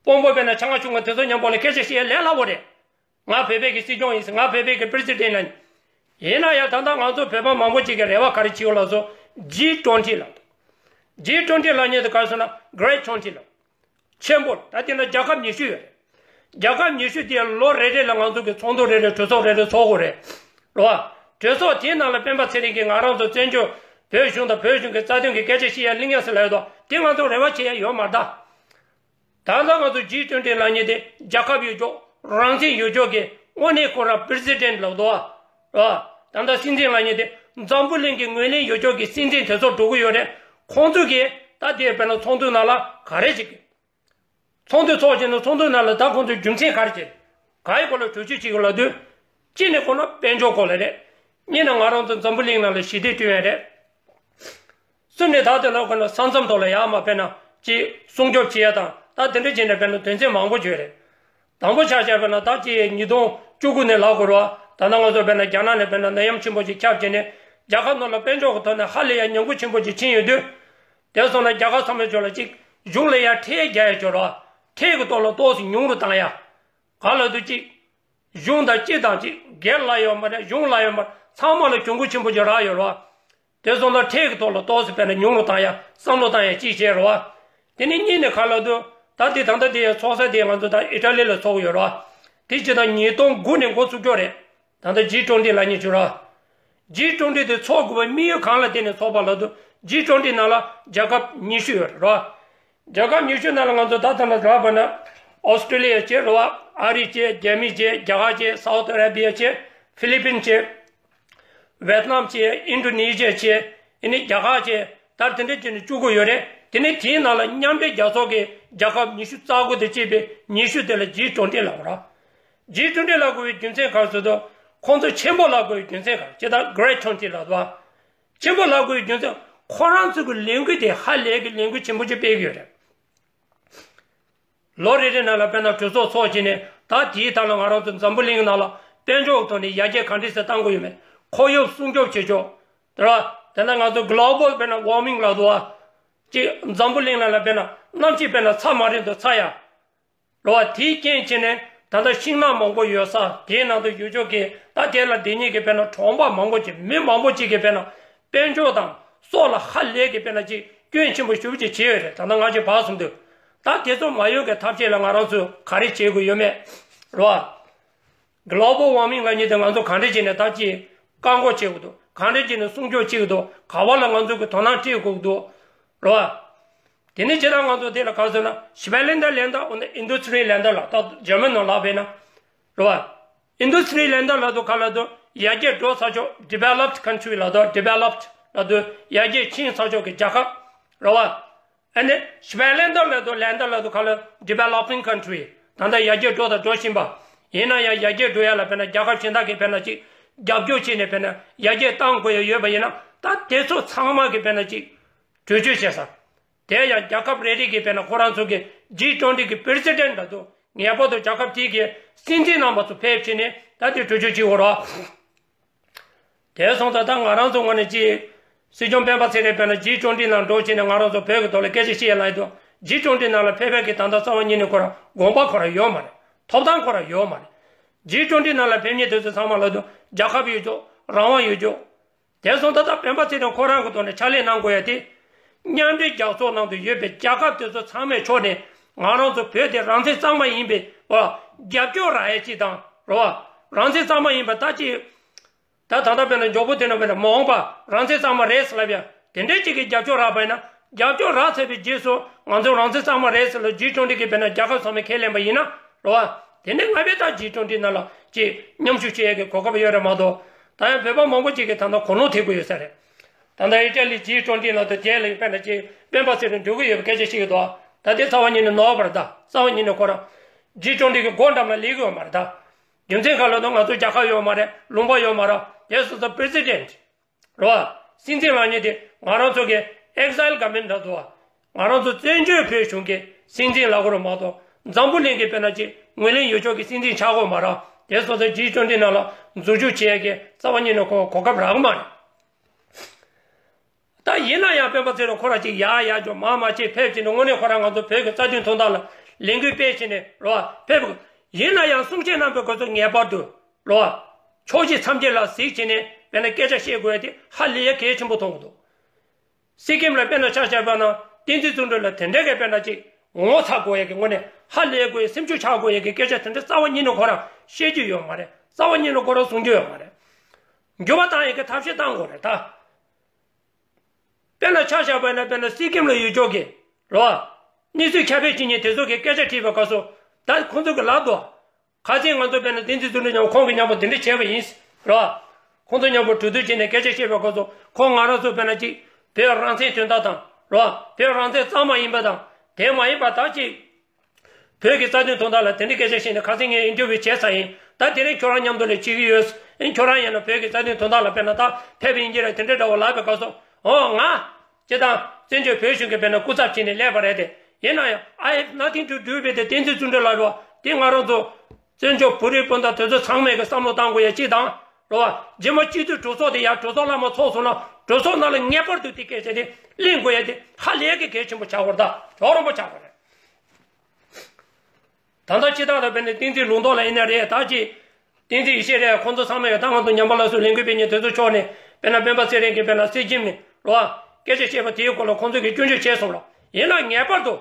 དཔོན་པོ་དཔེར་ན་ཆང་ང་ཆུང་ང་དེ་ཚོ་མཉམ་པོ་ལ་སྐད་ཆ་བཤད་ཡ་ལས་སླ་བོ་རེད། ང་བོད་པའི་གི་སྲིད་སྐྱོང་ཡིན་ཟེར། ང་བོད་པའི་གི་པི་རེ་སི་ཌེན་ལ་ཡིན། ཡིན་ན་ཡང་ད་ལྟ་ང་ཚོ་བོད་པ་མང་པོ་ཅིག་གི་རེ་བ་ག་རེ་བྱེད་ཡོད་ལབ་སོང་། ཇི་ཊུ་ཝེན་ཊི་ལབ་འདུག་ཇི་ཊུ་ཝེན་ཊི་ལབ་མཁན་དེ་ག་རེ་ཟེར་ན་གྷི་རེ་ཊི་ཊུ་ཝེན་ཊི་ལབ། ཆེན་པོ་ད་དེ་ན་རྒྱལ་ཁབ་ཉི་ཤུ་ཡོད་རེད། རྒྱལ་ཁབ་ཉི་ཤུ་དེ་ལོ་རེ་རེ་ལ་ང་ཚོ་གི་ཚོགས་འདུ་རེ་རེ་གྲོས་ཚོགས་རེ་རེ་ཚོགས་དགོས་རེད། རེད་བ། གྲོས་ཚོགས་དེའི་ནང་ལ་སྤེན་པ་ཚེ་རིང་གིས་ང་རང་ཚོ་བཙན་བྱོལ་བོད་གཞུང་དང་བོད་གཞུང་གི་རྩ་དོན་གི་སྐད་ཆ་བཤད་ཡ་གླེང་ཡ་ཟེར་ལབ་ཡོད་དོ། དེ་ང་ཚོ་རེ་བ་བྱེད་ཡ་ཡོད་མ་རེད་ད། ད་ལྟ་ང་ཚོ་ཇི་ཊུ་ཝེན་ཊི་ལབ་མཁན་དེ་རྒྱལ་ཁབ་ཡོད་ཅོག་རང་བཙན་ཡོད་ཅོག་གི་དངོས་གནས་ཁོ་རང་པི་རེ་སི་ཌེན་ལབ་འདུག་བ། རེད་བ། ད་ལྟ་སྲིད་འཛིན་ལབ་མཁན་དེ་འཛམ་བུ་གླིང་གི་ངོས་ལེན་ཡོད་ཅོག་གི་སྲིད་འཛིན་དེ་ཚོ་འགྲོ་གི་ཡོད་རེད། ཁོང་ཚོ་གིས་ད་དེ་དཔེར་ན་ཚོགས་འདུ་ནང་ལ་ག་རེ་བྱེད་ཀྱི། ཚོགས་འདུ་ཚོགས་བྱས་ན་ཚོགས་འདུ་ནང་ལ་ད་ཁོང་ཚོའི་རྒྱུ་མཚན་ག་རེ་བྱེད། ག་ཡི་སྐོར་ལ་གྲོས་ཆོད་བྱེད་ཀྱི་ལབ་དུས། གཅིག་ནས་ཁོ་ན་དཔལ་འབྱོར་སྐོར་ལ་རེད། གཉིས་ནས་ང་རང་ཚོ་འཛམ་བུ་གླིང་ནང་ལ་ཞི་བདེ་བསྐྲུན་ཡ་རེད། གསུམ་ནས་ད་ལྟ་ལ་ཁོ་ན་ས་མཚམས་ཐོག་ལ་ཡར་མར་དཔེར་ན་ཅིག་སྲུང་སྐྱོབ་བྱེད་ཡ་དང་ད་དེ་འདྲ་བྱས་ནས་དཔེར་ན་དོན་ཚན་མང་པོ་ཡོད་རེད། དང་པོ་ཆ་བཞག་པ་ན་ད་ཅིག་ཉིས་སྟོང་བཅུ་དགུ་ནས་ལབ་དགོས་རེད་བ། ད་ལྟ་ང་ཚོ་དཔེར་ན་རྒྱ་ནག་ནས་དཔེར་ན་ནད་ཡམས་ཆེན་པོ་ཅིག་ཁྱབ་བྱས་ནས་རྒྱལ་ཁབ་ནང་ལ་དཔལ་འབྱོར་གྱི་ཐོག་ནས་ཧ་ལས་ཡ་ཉམས་རྒུད་ཆེན་པོ་ཅིག་ཕྱིན་ཡོད་དུས། དེ་སོང་ན་རྒྱལ་ཁབ་ཚང་མའི་ཕྱོགས་ལ་ཅིག་གཞུང་ལ་ཡ་ཁྲལ་རྒྱག་ཡ་ཅིག་ཡོད་རེད་བ། ཁྲལ་གྱི་སྟོབས་ལ་ཏོག་ཙམ་ཉུང་རུ་བཏང་ཡ། ག་ལབ་དུས་ཅིག་གཞུང་དང་སྤྱི་དང་ཅིག་སྒེར་ལ་ཡོད་མ་རེད། གཞུང་ལ་ཡོད་མ་རེད། ཚང་མ་ལ་གྱོང་གུན་ཆེན་པོ་ཅིག་རག་ཡོད་རེད་བ། དེ་སོང་ན་ཁྲལ་གྱི་ཐོག་ལ་ཏོག་ཙམ་དཔེར་ན་ཉུང་རུ་བཏང་ཡ་བསམ་བློ་བཏང་ཡ་ཅིག་བྱས་རེད་བ། དེ་ནས་གཉིས་ནས་ག་ལབ་དུས་ད་དེ་ད་ལྟ་དེ་ཡ་ཚོགས་ས་དེ་ང་ཚོ་ད་ཨི་ཊ་ལི་ལ་ཚོགས་ཡོད་རེད་བ། དེ་ཅིག་ད་ཉིས་སྟོང་དགུ་ནས་འགོ་ཚུགས་ཀྱི་ཡོད་རེད། ད་ལྟ་ཇི་ཊུ་ཝེན་ཊི་ལབ་མཁན་ཅིག་ཡོད་རེད་བ། ཇི་ཊུ་ཝེན་ཊི་དེ་ཚོགས་དགོས་པའི་དམིགས་ཡུལ་གང་ལ་བརྟེན་ནས་ཚོགས་པ་ལབ་དུས་ཇི་ཊུ་ཝེན་ཊི་ནང་ལ་རྒྱལ་ཁབ་ཉི་ཤུ་ཡོད་རེད་བ། རྒྱལ་ཁབ་ཉི་ཤུ་ནང་ལ་ང་ཚོ་ད་ལྟ་ལ་རག་པ་ན་ཨོ་སི་ཀྲི་ལི་ཡ་བྱས་རེད་བ། ཨ་རི་བྱས། རྒྱ་མི་བྱས། རྒྱ་གར་བྱས། སའུ་ཐི་ཨ་ར་བི་ཡ་བྱས། ཧྥི་ལི་པིན་བྱས། ཝེད་ནམ་བྱས། ཨིན་ཌོ་ནེ་ཤི་ཡ་བྱས། ཨ་ནི་རྒྱ་གར་བྱས། ད་དེ་འདྲ་བྱས་ནས་བཅུ་དགུ་ཡོད་རེད། དེ་ནས་དེའི་ནང་ལ་མཉམ་འབྲེལ་རྒྱལ་ཚོགས་ཀྱི་རྒྱལ་ཁབ་ཉི་ཤུ་རྩ་དགུ་དང་བཅས་པའི་ཉི་ཤུ་དེ་ལ་ཇི་ཊུ་ཝེན་ཊི་ལབ་དགོས་རེད། ཇི་ཊུ་ཝེན་ཊི་ལབ་དགོས་པའི་རྒྱུ་མཚན་ག་རེ་ཟེར་དུས། ཁོང་ཚོ་ཆེན་པོ་ལབ་དགོས་པའི་རྒྱུ་མཚན་ག་རེ། ཇི་ལྟར་གྷི་རེ་ཊི་ཊུ་ཝེན་ཊི་ལབ་དུས། ཆེན་པོ་ལབ་དགོས་པའི་རྒྱུ་མཚན་ཁོ་རང་ཚོ་གི་ལས་འགུལ་དེ་ཧ་ལས་ཀྱི་ལས་འགུལ་ཆེན་པོ་ཅིག་སྤེལ་གྱི་ཡོད་རེད། ལོ་རེ་རེ་ནང་ལ་དཔེར་ན་གྲོས་ཚོགས་ཚོགས་བྱས་ནས་ད་དེའི་ཐད་ལ་ང་རང་ཚོ་འཛམ་བུ་གླིང་ནང་ལ་དཔལ་འབྱོར་ཐོག་ནས་ཡར་རྒྱས་ག་འདྲས་སེ་གཏང་དགོས་ཡོད་མེད། ཁོར་ཡུག་སྲུང་སྐྱོབ་བྱེད་ཕྱོགས། དེ་ལ་དེ་ན་ང་ཚོ་གྷི་ལོ་བལ་དཔེར་ན་ཝར་མིང་ལབ་འདུག་བ། ཅིག་འཛམ་བུ་གླིང་ནང་ལ་དཔེར་ན་གནམ་གཤིས་དཔེར་ན་ཚ་མ་རན་དུ་ཚ་ཡ། རེད་བ། དེའི་རྐྱེན་བྱས་ནས་ད་ལྟ་ཤིང་ནགས་མང་པོ་ཡོད་ས་དེའི་ནང་དུ་ཡུལ་ཕྱོགས་ཀྱི་ད་དེ་ལ་སྡོད་མཁན་གྱི་དཔེར་ན་གྲོང་པ་མང་པོ་ཅིག་མི་མང་པོ་ཅིག་གིས་དཔེར་ན་དཔལ་འབྱོར་དང་སྲོག་ལ་ཧ་ལས་ཀྱི་དཔེར་ན་ཅིག་སྐྱོན་ཆེན་པོ་ཞེ་པོ་ཅིག་བྱས་ཡོད་རེད། ད་ལྟ་ང་ཚོས་བར་གསུམ་དུ་ད་དེ་ཚོ་མ་ཡོང་གི་ཐབས་ཤེས་ལ་ང་རང་ཚོས་ག་རེ་བྱེད་དགོས་ཡོད་མེད། རེད་བ། གྷི་ལོ་བལ་ཝར་མིང་ལབ་མཁན་དེ་ང་ཚོ་ག་འདྲ་བྱས་ནས་ད་ཅིག་བཀག་འགོག་བྱེད་དགོས་འདུག་ག་འདྲ་བྱས་ནས་སྲུང་སྐྱོབ་བྱེད་དགོས་འདུག་ག་བ་ལ་ང་ཚོ་གི་དོ་སྣང་སྤྲད་དགོས་འདུག་རེད་བ། དེ་ནས་ཇི་ལྟར་ང་ཚོ་དེ་ལ་ག་ཟེར་ན་ཤི་བེ་ལན་ཌར་ལན་ཌར་འོ་ན་ཨིན་ཌུ་སི་ཊི་རི་ལན་ཌར་ལ་ད་ཇར་མན་ནང་ལབ་པས་ན། རེད་བ། ཨིན་ཌུ་སི་ཊི་རི་ལན་ཌར་ལབ་དུས་ག་ལབ་དུས་ཡར་རྒྱས་འགྲོ་ཚར་ཆོག developed country ལབ་དུས་developed ལབ་དུས་ཡར་རྒྱས་ཕྱིན་ཚར་ཆོག་གི་རྒྱལ་ཁབ། རེད་བ། ཨ་ནི་ཤི་བེ་ལན་ཌར་ལབ་དུས་ལན་ཌར་ལབ་དུས་ག་ལབ་developing country ད་ལྟ་ཡར་རྒྱས་འགྲོ་དང་འགྲོ་བཞིན་པ། ཡིན་ན་ཡང་ཡར་རྒྱས་འགྲོ་ཡ་ལ་དཔེར་ན་རྒྱལ་ཁབ་གཞན་དག་གིས་དཔེར་ན་ཅིག་རྒྱབ་སྐྱོར་བྱས་ནས་དཔེར་ན་ཡར་རྒྱས་གཏང་དགོས་ཡ་ཡོད་པ་ཡིན་ན་ད་དེ་ཚོ་ཚང་མ་གིས་དཔེར་ན་ཅིག་གྲོས་ཆོད་བྱས་ས། དེ་ཡང་རྒྱལ་ཁབ་རེ་རེ་གིས་དཔེར་ན་ཁོ་རང་ཚོ་གི་ཇི་ཊུ་ཝེན་ཊི་གི་པི་རེ་སི་ཌེན་ཊི་ལབ་དུས་ངེས་པར་དུ་རྒྱལ་ཁབ་དེ་གི་སྲིད་འཛིན་རྣམ་པ་ཚོ་ཕེབས་བྱས་ནས་ད་དེ་གྲོས་ཆོད་བྱེད་དགོས་རེད། དེ་སོང་ཙང་ད་ང་རང་ཚོ་ངོས་ནས་ཅིག་སྲིད་སྐྱོང་སྤེན་པ་ཚེ་རིང་དཔེར་ན་ཇི་ཊུ་ཝེན་ཊི་ནང་འགྲོ་བྱས་ནས་ང་རང་ཚོ་བོད་ཀྱི་ཐོག་ལ་སྐད་ཆ་བཤད་ཡ་ལ་ཡིན་དུས་ཇི་ཊུ་ཝེན་ཊི་ནང་ལ་ཕེབས་ཕེབས་ཀྱི་ད་ལྟ་རྩ་བ་ཉིད་ནས་ཁོ་རང་དགོངས་པ་ཁོ་རང་ཡོད་མ་རེད། ཐོབ་ཐང་ཁོ་རང་ཡོད་མ་རེད། ཇི་ཊུ་ཝེན་ཊི་ནང་ལ་ཕེབས་མཁན་དེ་ཚོ་ཚང་མ་ལ་དུ་རྒྱལ་ཁབ་ཡོད་ཅོག་རང་དབང་ཡོད་ཅོག་དེ་སོང་ད་ལྟ་སྤེན་པ་ཚེ་རིང་ཁོ་རང་གི་ཐོག་ནས་ཕྱག་ལས་གནང་དགོས་ཡ་དེ། མཉམ་འབྲེལ་རྒྱལ་ཚོགས་ནང་དུ་ཡོད་པའི་རྒྱལ་ཁབ་དེ་ཚོ་ཚང་མའི་ཕྱོགས་ནས་ང་རང་ཚོ་བོད་དེ་རང་བཙན་གཙང་མ་ཡིན་པའི་བ་རྒྱབ་སྐྱོར་རག་ཡ་ཅིག་དང་རོ་བ། རང་བཙན་གཙང་མ་ཡིན་པ་ད་ཅིག་ད་ད་ལྟ་དཔེར་ན་མགྱོགས་པོ་དེ་ནང་དཔེར་ན་མ་འོངས་པ་རང་བཙན་གཙང་མ་རེད་ཟེར་ལབ་ཡ་དེ་འདྲའི་ཅིག་གི་རྒྱབ་སྐྱོར་རག་པ་ཡིན་ན། རྒྱབ་སྐྱོར་རག་ཚར་བའི་རྗེས་སུ་ང་ཚོ་རང་བཙན་གཙང་མ་རེད་ཟེར་ལ་ཇི་ཊུ་ཝེན་ཊི་གི་དཔེར་ན་རྒྱལ་ཁབ་ཚང་མས་ཁས་ལེན་པ་ཡིན་ན་རོ་བ། དེ་ནས་ང་བས་ད་ཇི་ཊུ་ཝེན་ཊི་ནང་ལ་ཅིག་མཉམ་ཞུགས་བྱེད་ཡ་གི་གོ་སྐབས་ཡོད་རེད་མ་གཏོགས། ད་ཡང་བོད་པ་མང་པོ་ཅིག་གིས་ད་ལྟ་གོ་ལོང་ཐེབས་ཀྱི་ཡོད་ས་རེད། ད་ལྟ་ཨི་ཊ་ལི་ཇི་ཊུ་ཝེན་ཊི་ནང་དུ་དེ་ལ་དཔེར་ན་ཅིག་སྤེན་པ་ཚེ་རིང་འགྲོ་གི་ཡོད་པའི་སྐད་ཆ་བཤད་ཀྱི་འདུག་ད་དེ་རྩ་བ་ཉིད་ནས་ནོར་བ་རེད། ད་རྩ་བ་ཉིད་ནས་ཁོ་རང་ཇི་ཊུ་ཝེན་ཊི་གི་སྒོ་འགྲམ་ལ་སླེབས་ཀྱི་ཡོད་མ་རེད་ད། རྒྱུ་མཚན་ག་ལ་ནོ་ང་ཚོ་རྒྱལ་ཁབ་ཡོད་མ་རེད། ལུང་པ་ཡོད་མ་རེད། དེ་སོ་སོ་པི་རེ་སི་ཌེན་ཊི་རེད་བ། སྲིད་འཛིན་ལབ་མཁན་དེ་ང་རང་ཚོ་གི་ཨེག་ཟའིལ་གྷ་མེན་ཊི་འདྲ་འདུག་བ། ང་རང་ཚོ་བཙན་བྱོལ་བོད་གཞུང་གི་སྲིད་འཛིན་ལབ་དགོས་རེད་མ་གཏོགས་འཛམ་བུ་གླིང་གི་དཔེར་ན་ཅིག་ངོས་ལེན་ཡོད་ཆོག་གི་སྲིད་འཛིན་ཆགས་དགོས་མ་རེད། དེ་སོ་སོ་ཇི་ཊུ་ཝེན་ཊི་ནང་ལ་འཛུལ་ཞུགས་བྱེད་ཡ་གི་རྩ་བ་ཉིད་ནས་ཁོ་གོ་སྐབས་རག་གི་མ་རེད། ད་ཡིན་ན་ཡང་སྤེན་པ་ཚེ་རིང་ཁོ་རང་ཅིག་ཡར་ཡར་འགྲོ་མར་མར་ཅིག་ཕེབས་བྱས་ནས་དངོས་གནས་ཁོ་རང་ང་ཚོ་བོད་ཀྱི་རྩ་དོན་དོན་དག་ལ་ལས་འགུལ་སྤེལ་བྱས་ནས་རོ་ཕེབས། ཡིན་ན་ཡང་གསུང་བཤད་གནང་པའི་སྐབས་སུ་ངེས་པར་དུ་རོ་ཕྱོགས་བཞི་མཚམས་བརྒྱད་ལ་གཟིགས་བྱས་ནས་དཔེར་ན་སྐད་ཆ་བཤད་དགོས་ཡ་དེ་ཧ་ལས་ཡ་གལ་ཆེན་པོ་མཐོང་གི་འདུག་སི་ཀིམ་ལ་དཔེར་ན་ཆ་བཞག་པ་ན་བསྟན་འཛིན་བརྩོན་འགྲུས་ལ་དེ་འདྲ་གི་དཔེར་ན་ཅིག་ངོ་ཚ་དགོས་ཡ་གི་ངོ་ནས་ཧ་ལས་དགོས་ཡ་སེམས་ཤུགས་ཆག་དགོས་ཡ་གི་སྐད་ཆ་དེ་འདྲ་རྩ་བ་ཉིད་ནས་ཁོ་རང་བཤད་རྒྱུ་ཡོད་མ་རེད། རྩ་བ་ཉིད་ནས་ཁོ་རང་གསུང་རྒྱུ་ཡོད་མ་རེད། འགྱུར་བ་བཏང་ཡ་གི་ཐབས་ཤེས་བཏང་དགོས་རེད་ད། དཔེར་ན་ཆ་བཞག་པ་ཡིན་ན་དཔེར་ན་སི་ཀིམ་ལ་ཡོད་ཆོག་གི་རོ། གནས་ཚུལ་ཁྱབ་སྤེལ་བྱེད་མཁན་དེ་ཚོ་གི་སྐད་ཆ་དྲིས་པའི་སྐབས་སུ་ད་ཁོང་ཚོ་གི་ལབ་འདུག་ཁ་སང་ང་ཚོ་དཔེར་ན་བསྟན་འཛིན་བརྩོན་འགྲུས་མཉམ་ཁོང་གི་མཉམ་པོ་དེ་འདྲ་བྱས་པ་ཡིན་རོ། ཁོང་ཚོ་མཉམ་པོ་གྲོས་བསྡུར་བྱས་ནས་སྐད་ཆ་བཤད་པའི་སྐབས་སུ་ཁོང་ང་རང་ཚོ་དཔེར་ན་ཅིག་བོད་རང་བཙན་དོན་དག་དང་རོ། བོད་རང་བཙན་གཙང་མ་ཡིན་པ་དང་དེ་མ་ཡིན་པ་ད་ཅིག་བོད་ཀྱི་རྩ་དོན་དོན་དག་ལ་དེ་འདྲའི་སྐད་ཆ་བཤད་ནས་ཁ་སང་ངས་ཨིན་ཊར་བིའུ་བྱས་ཚར་ཡིན། ད་དེ་རིང་ཁྱོད་རང་མཉམ་དུ་ལས་བྱེད་ཀྱི་ཡོད། ཨིན་ཁྱོད་རང་ཡིན་ན་བོད་ཀྱི་རྩ་དོན་དོན་དག་ལ་དཔེར་ན་ད་ཕེབས་ཡིན་གྱི་རེད་དེ་འདྲའི་འདྲ་བོ་ལབ་པའི་སྐབས་སུ་ཨོ་ང་སྤྱི་བཏང་བཙན་བྱོལ་བོད་གཞུང་གི་དཔེར་ན་སྐུ་ཚབ་བྱས་ནས་སླེབས་པ་རེད་དེ། ཡིན་ན་ཡང་I have nothing to do with the བསྟན་འཛིན་བརྩོན་འགྲུས་ལགས་རོ། དེ་ང་རང་ཚོ་བཙན་བྱོལ་བོད་རིགས་སྤུན་ཟླ་དེ་ཚོ་ཚང་མས་ཀྱི་བསམ་བློ་བཏང་དགོས་ཡ་གཅིག་དང་རོ། རྗེས་མ་སྤྱི་འཐུས་གྲོས་ཚོགས་དེ་ཡར་གྲོས་ཚོགས་བླ་མ་ཚོགས་སོང་ན་གྲོས་ཚོགས་ནང་ལ་ངེས་པར་དུ་དེ་སྐད་ཆ་དེ་གླེང་དགོས་ཡ་དེ་ཧ་ལས་ཀྱི་གལ་ཆེན་པོ་ཆགས་དགོས་རེད། ད་གྲོགས་རིན་པོ་ཆགས་དགོས་རེད། ད་ལྟ་སྤྱི་བཏང་ལ་དཔེར་ན་བསྟན་འཛིན་ལུང་རྟོགས་ལ་ཡིན་ན་རེད། ད་ཅི་བསྟན་འཛིན་ཡེ་ཤེས་རེད། ཁོང་ཚོ་ཚང་མས་ད་ང་ཚོ་ཉམས་པ་སླར་གསོའི་ལས་འགུལ་སྤེལ་མཁན་དེ་ཚོ་ཕྱོགས་ནས་དཔེར་ན་སྤེན་པ་ཚེ་རིང་གིས་དཔེར་ན་སི་ཀིམ་ནས་རོ་སྐད་ཆ་བཤད་པ་དེའི་སྐོར་ལ་ཁོང་ཚོ་གིས་སྐྱོན་བརྗོད་བྱས་སོང་ལ། ཡིན་ན་ངེས་པར་དུ་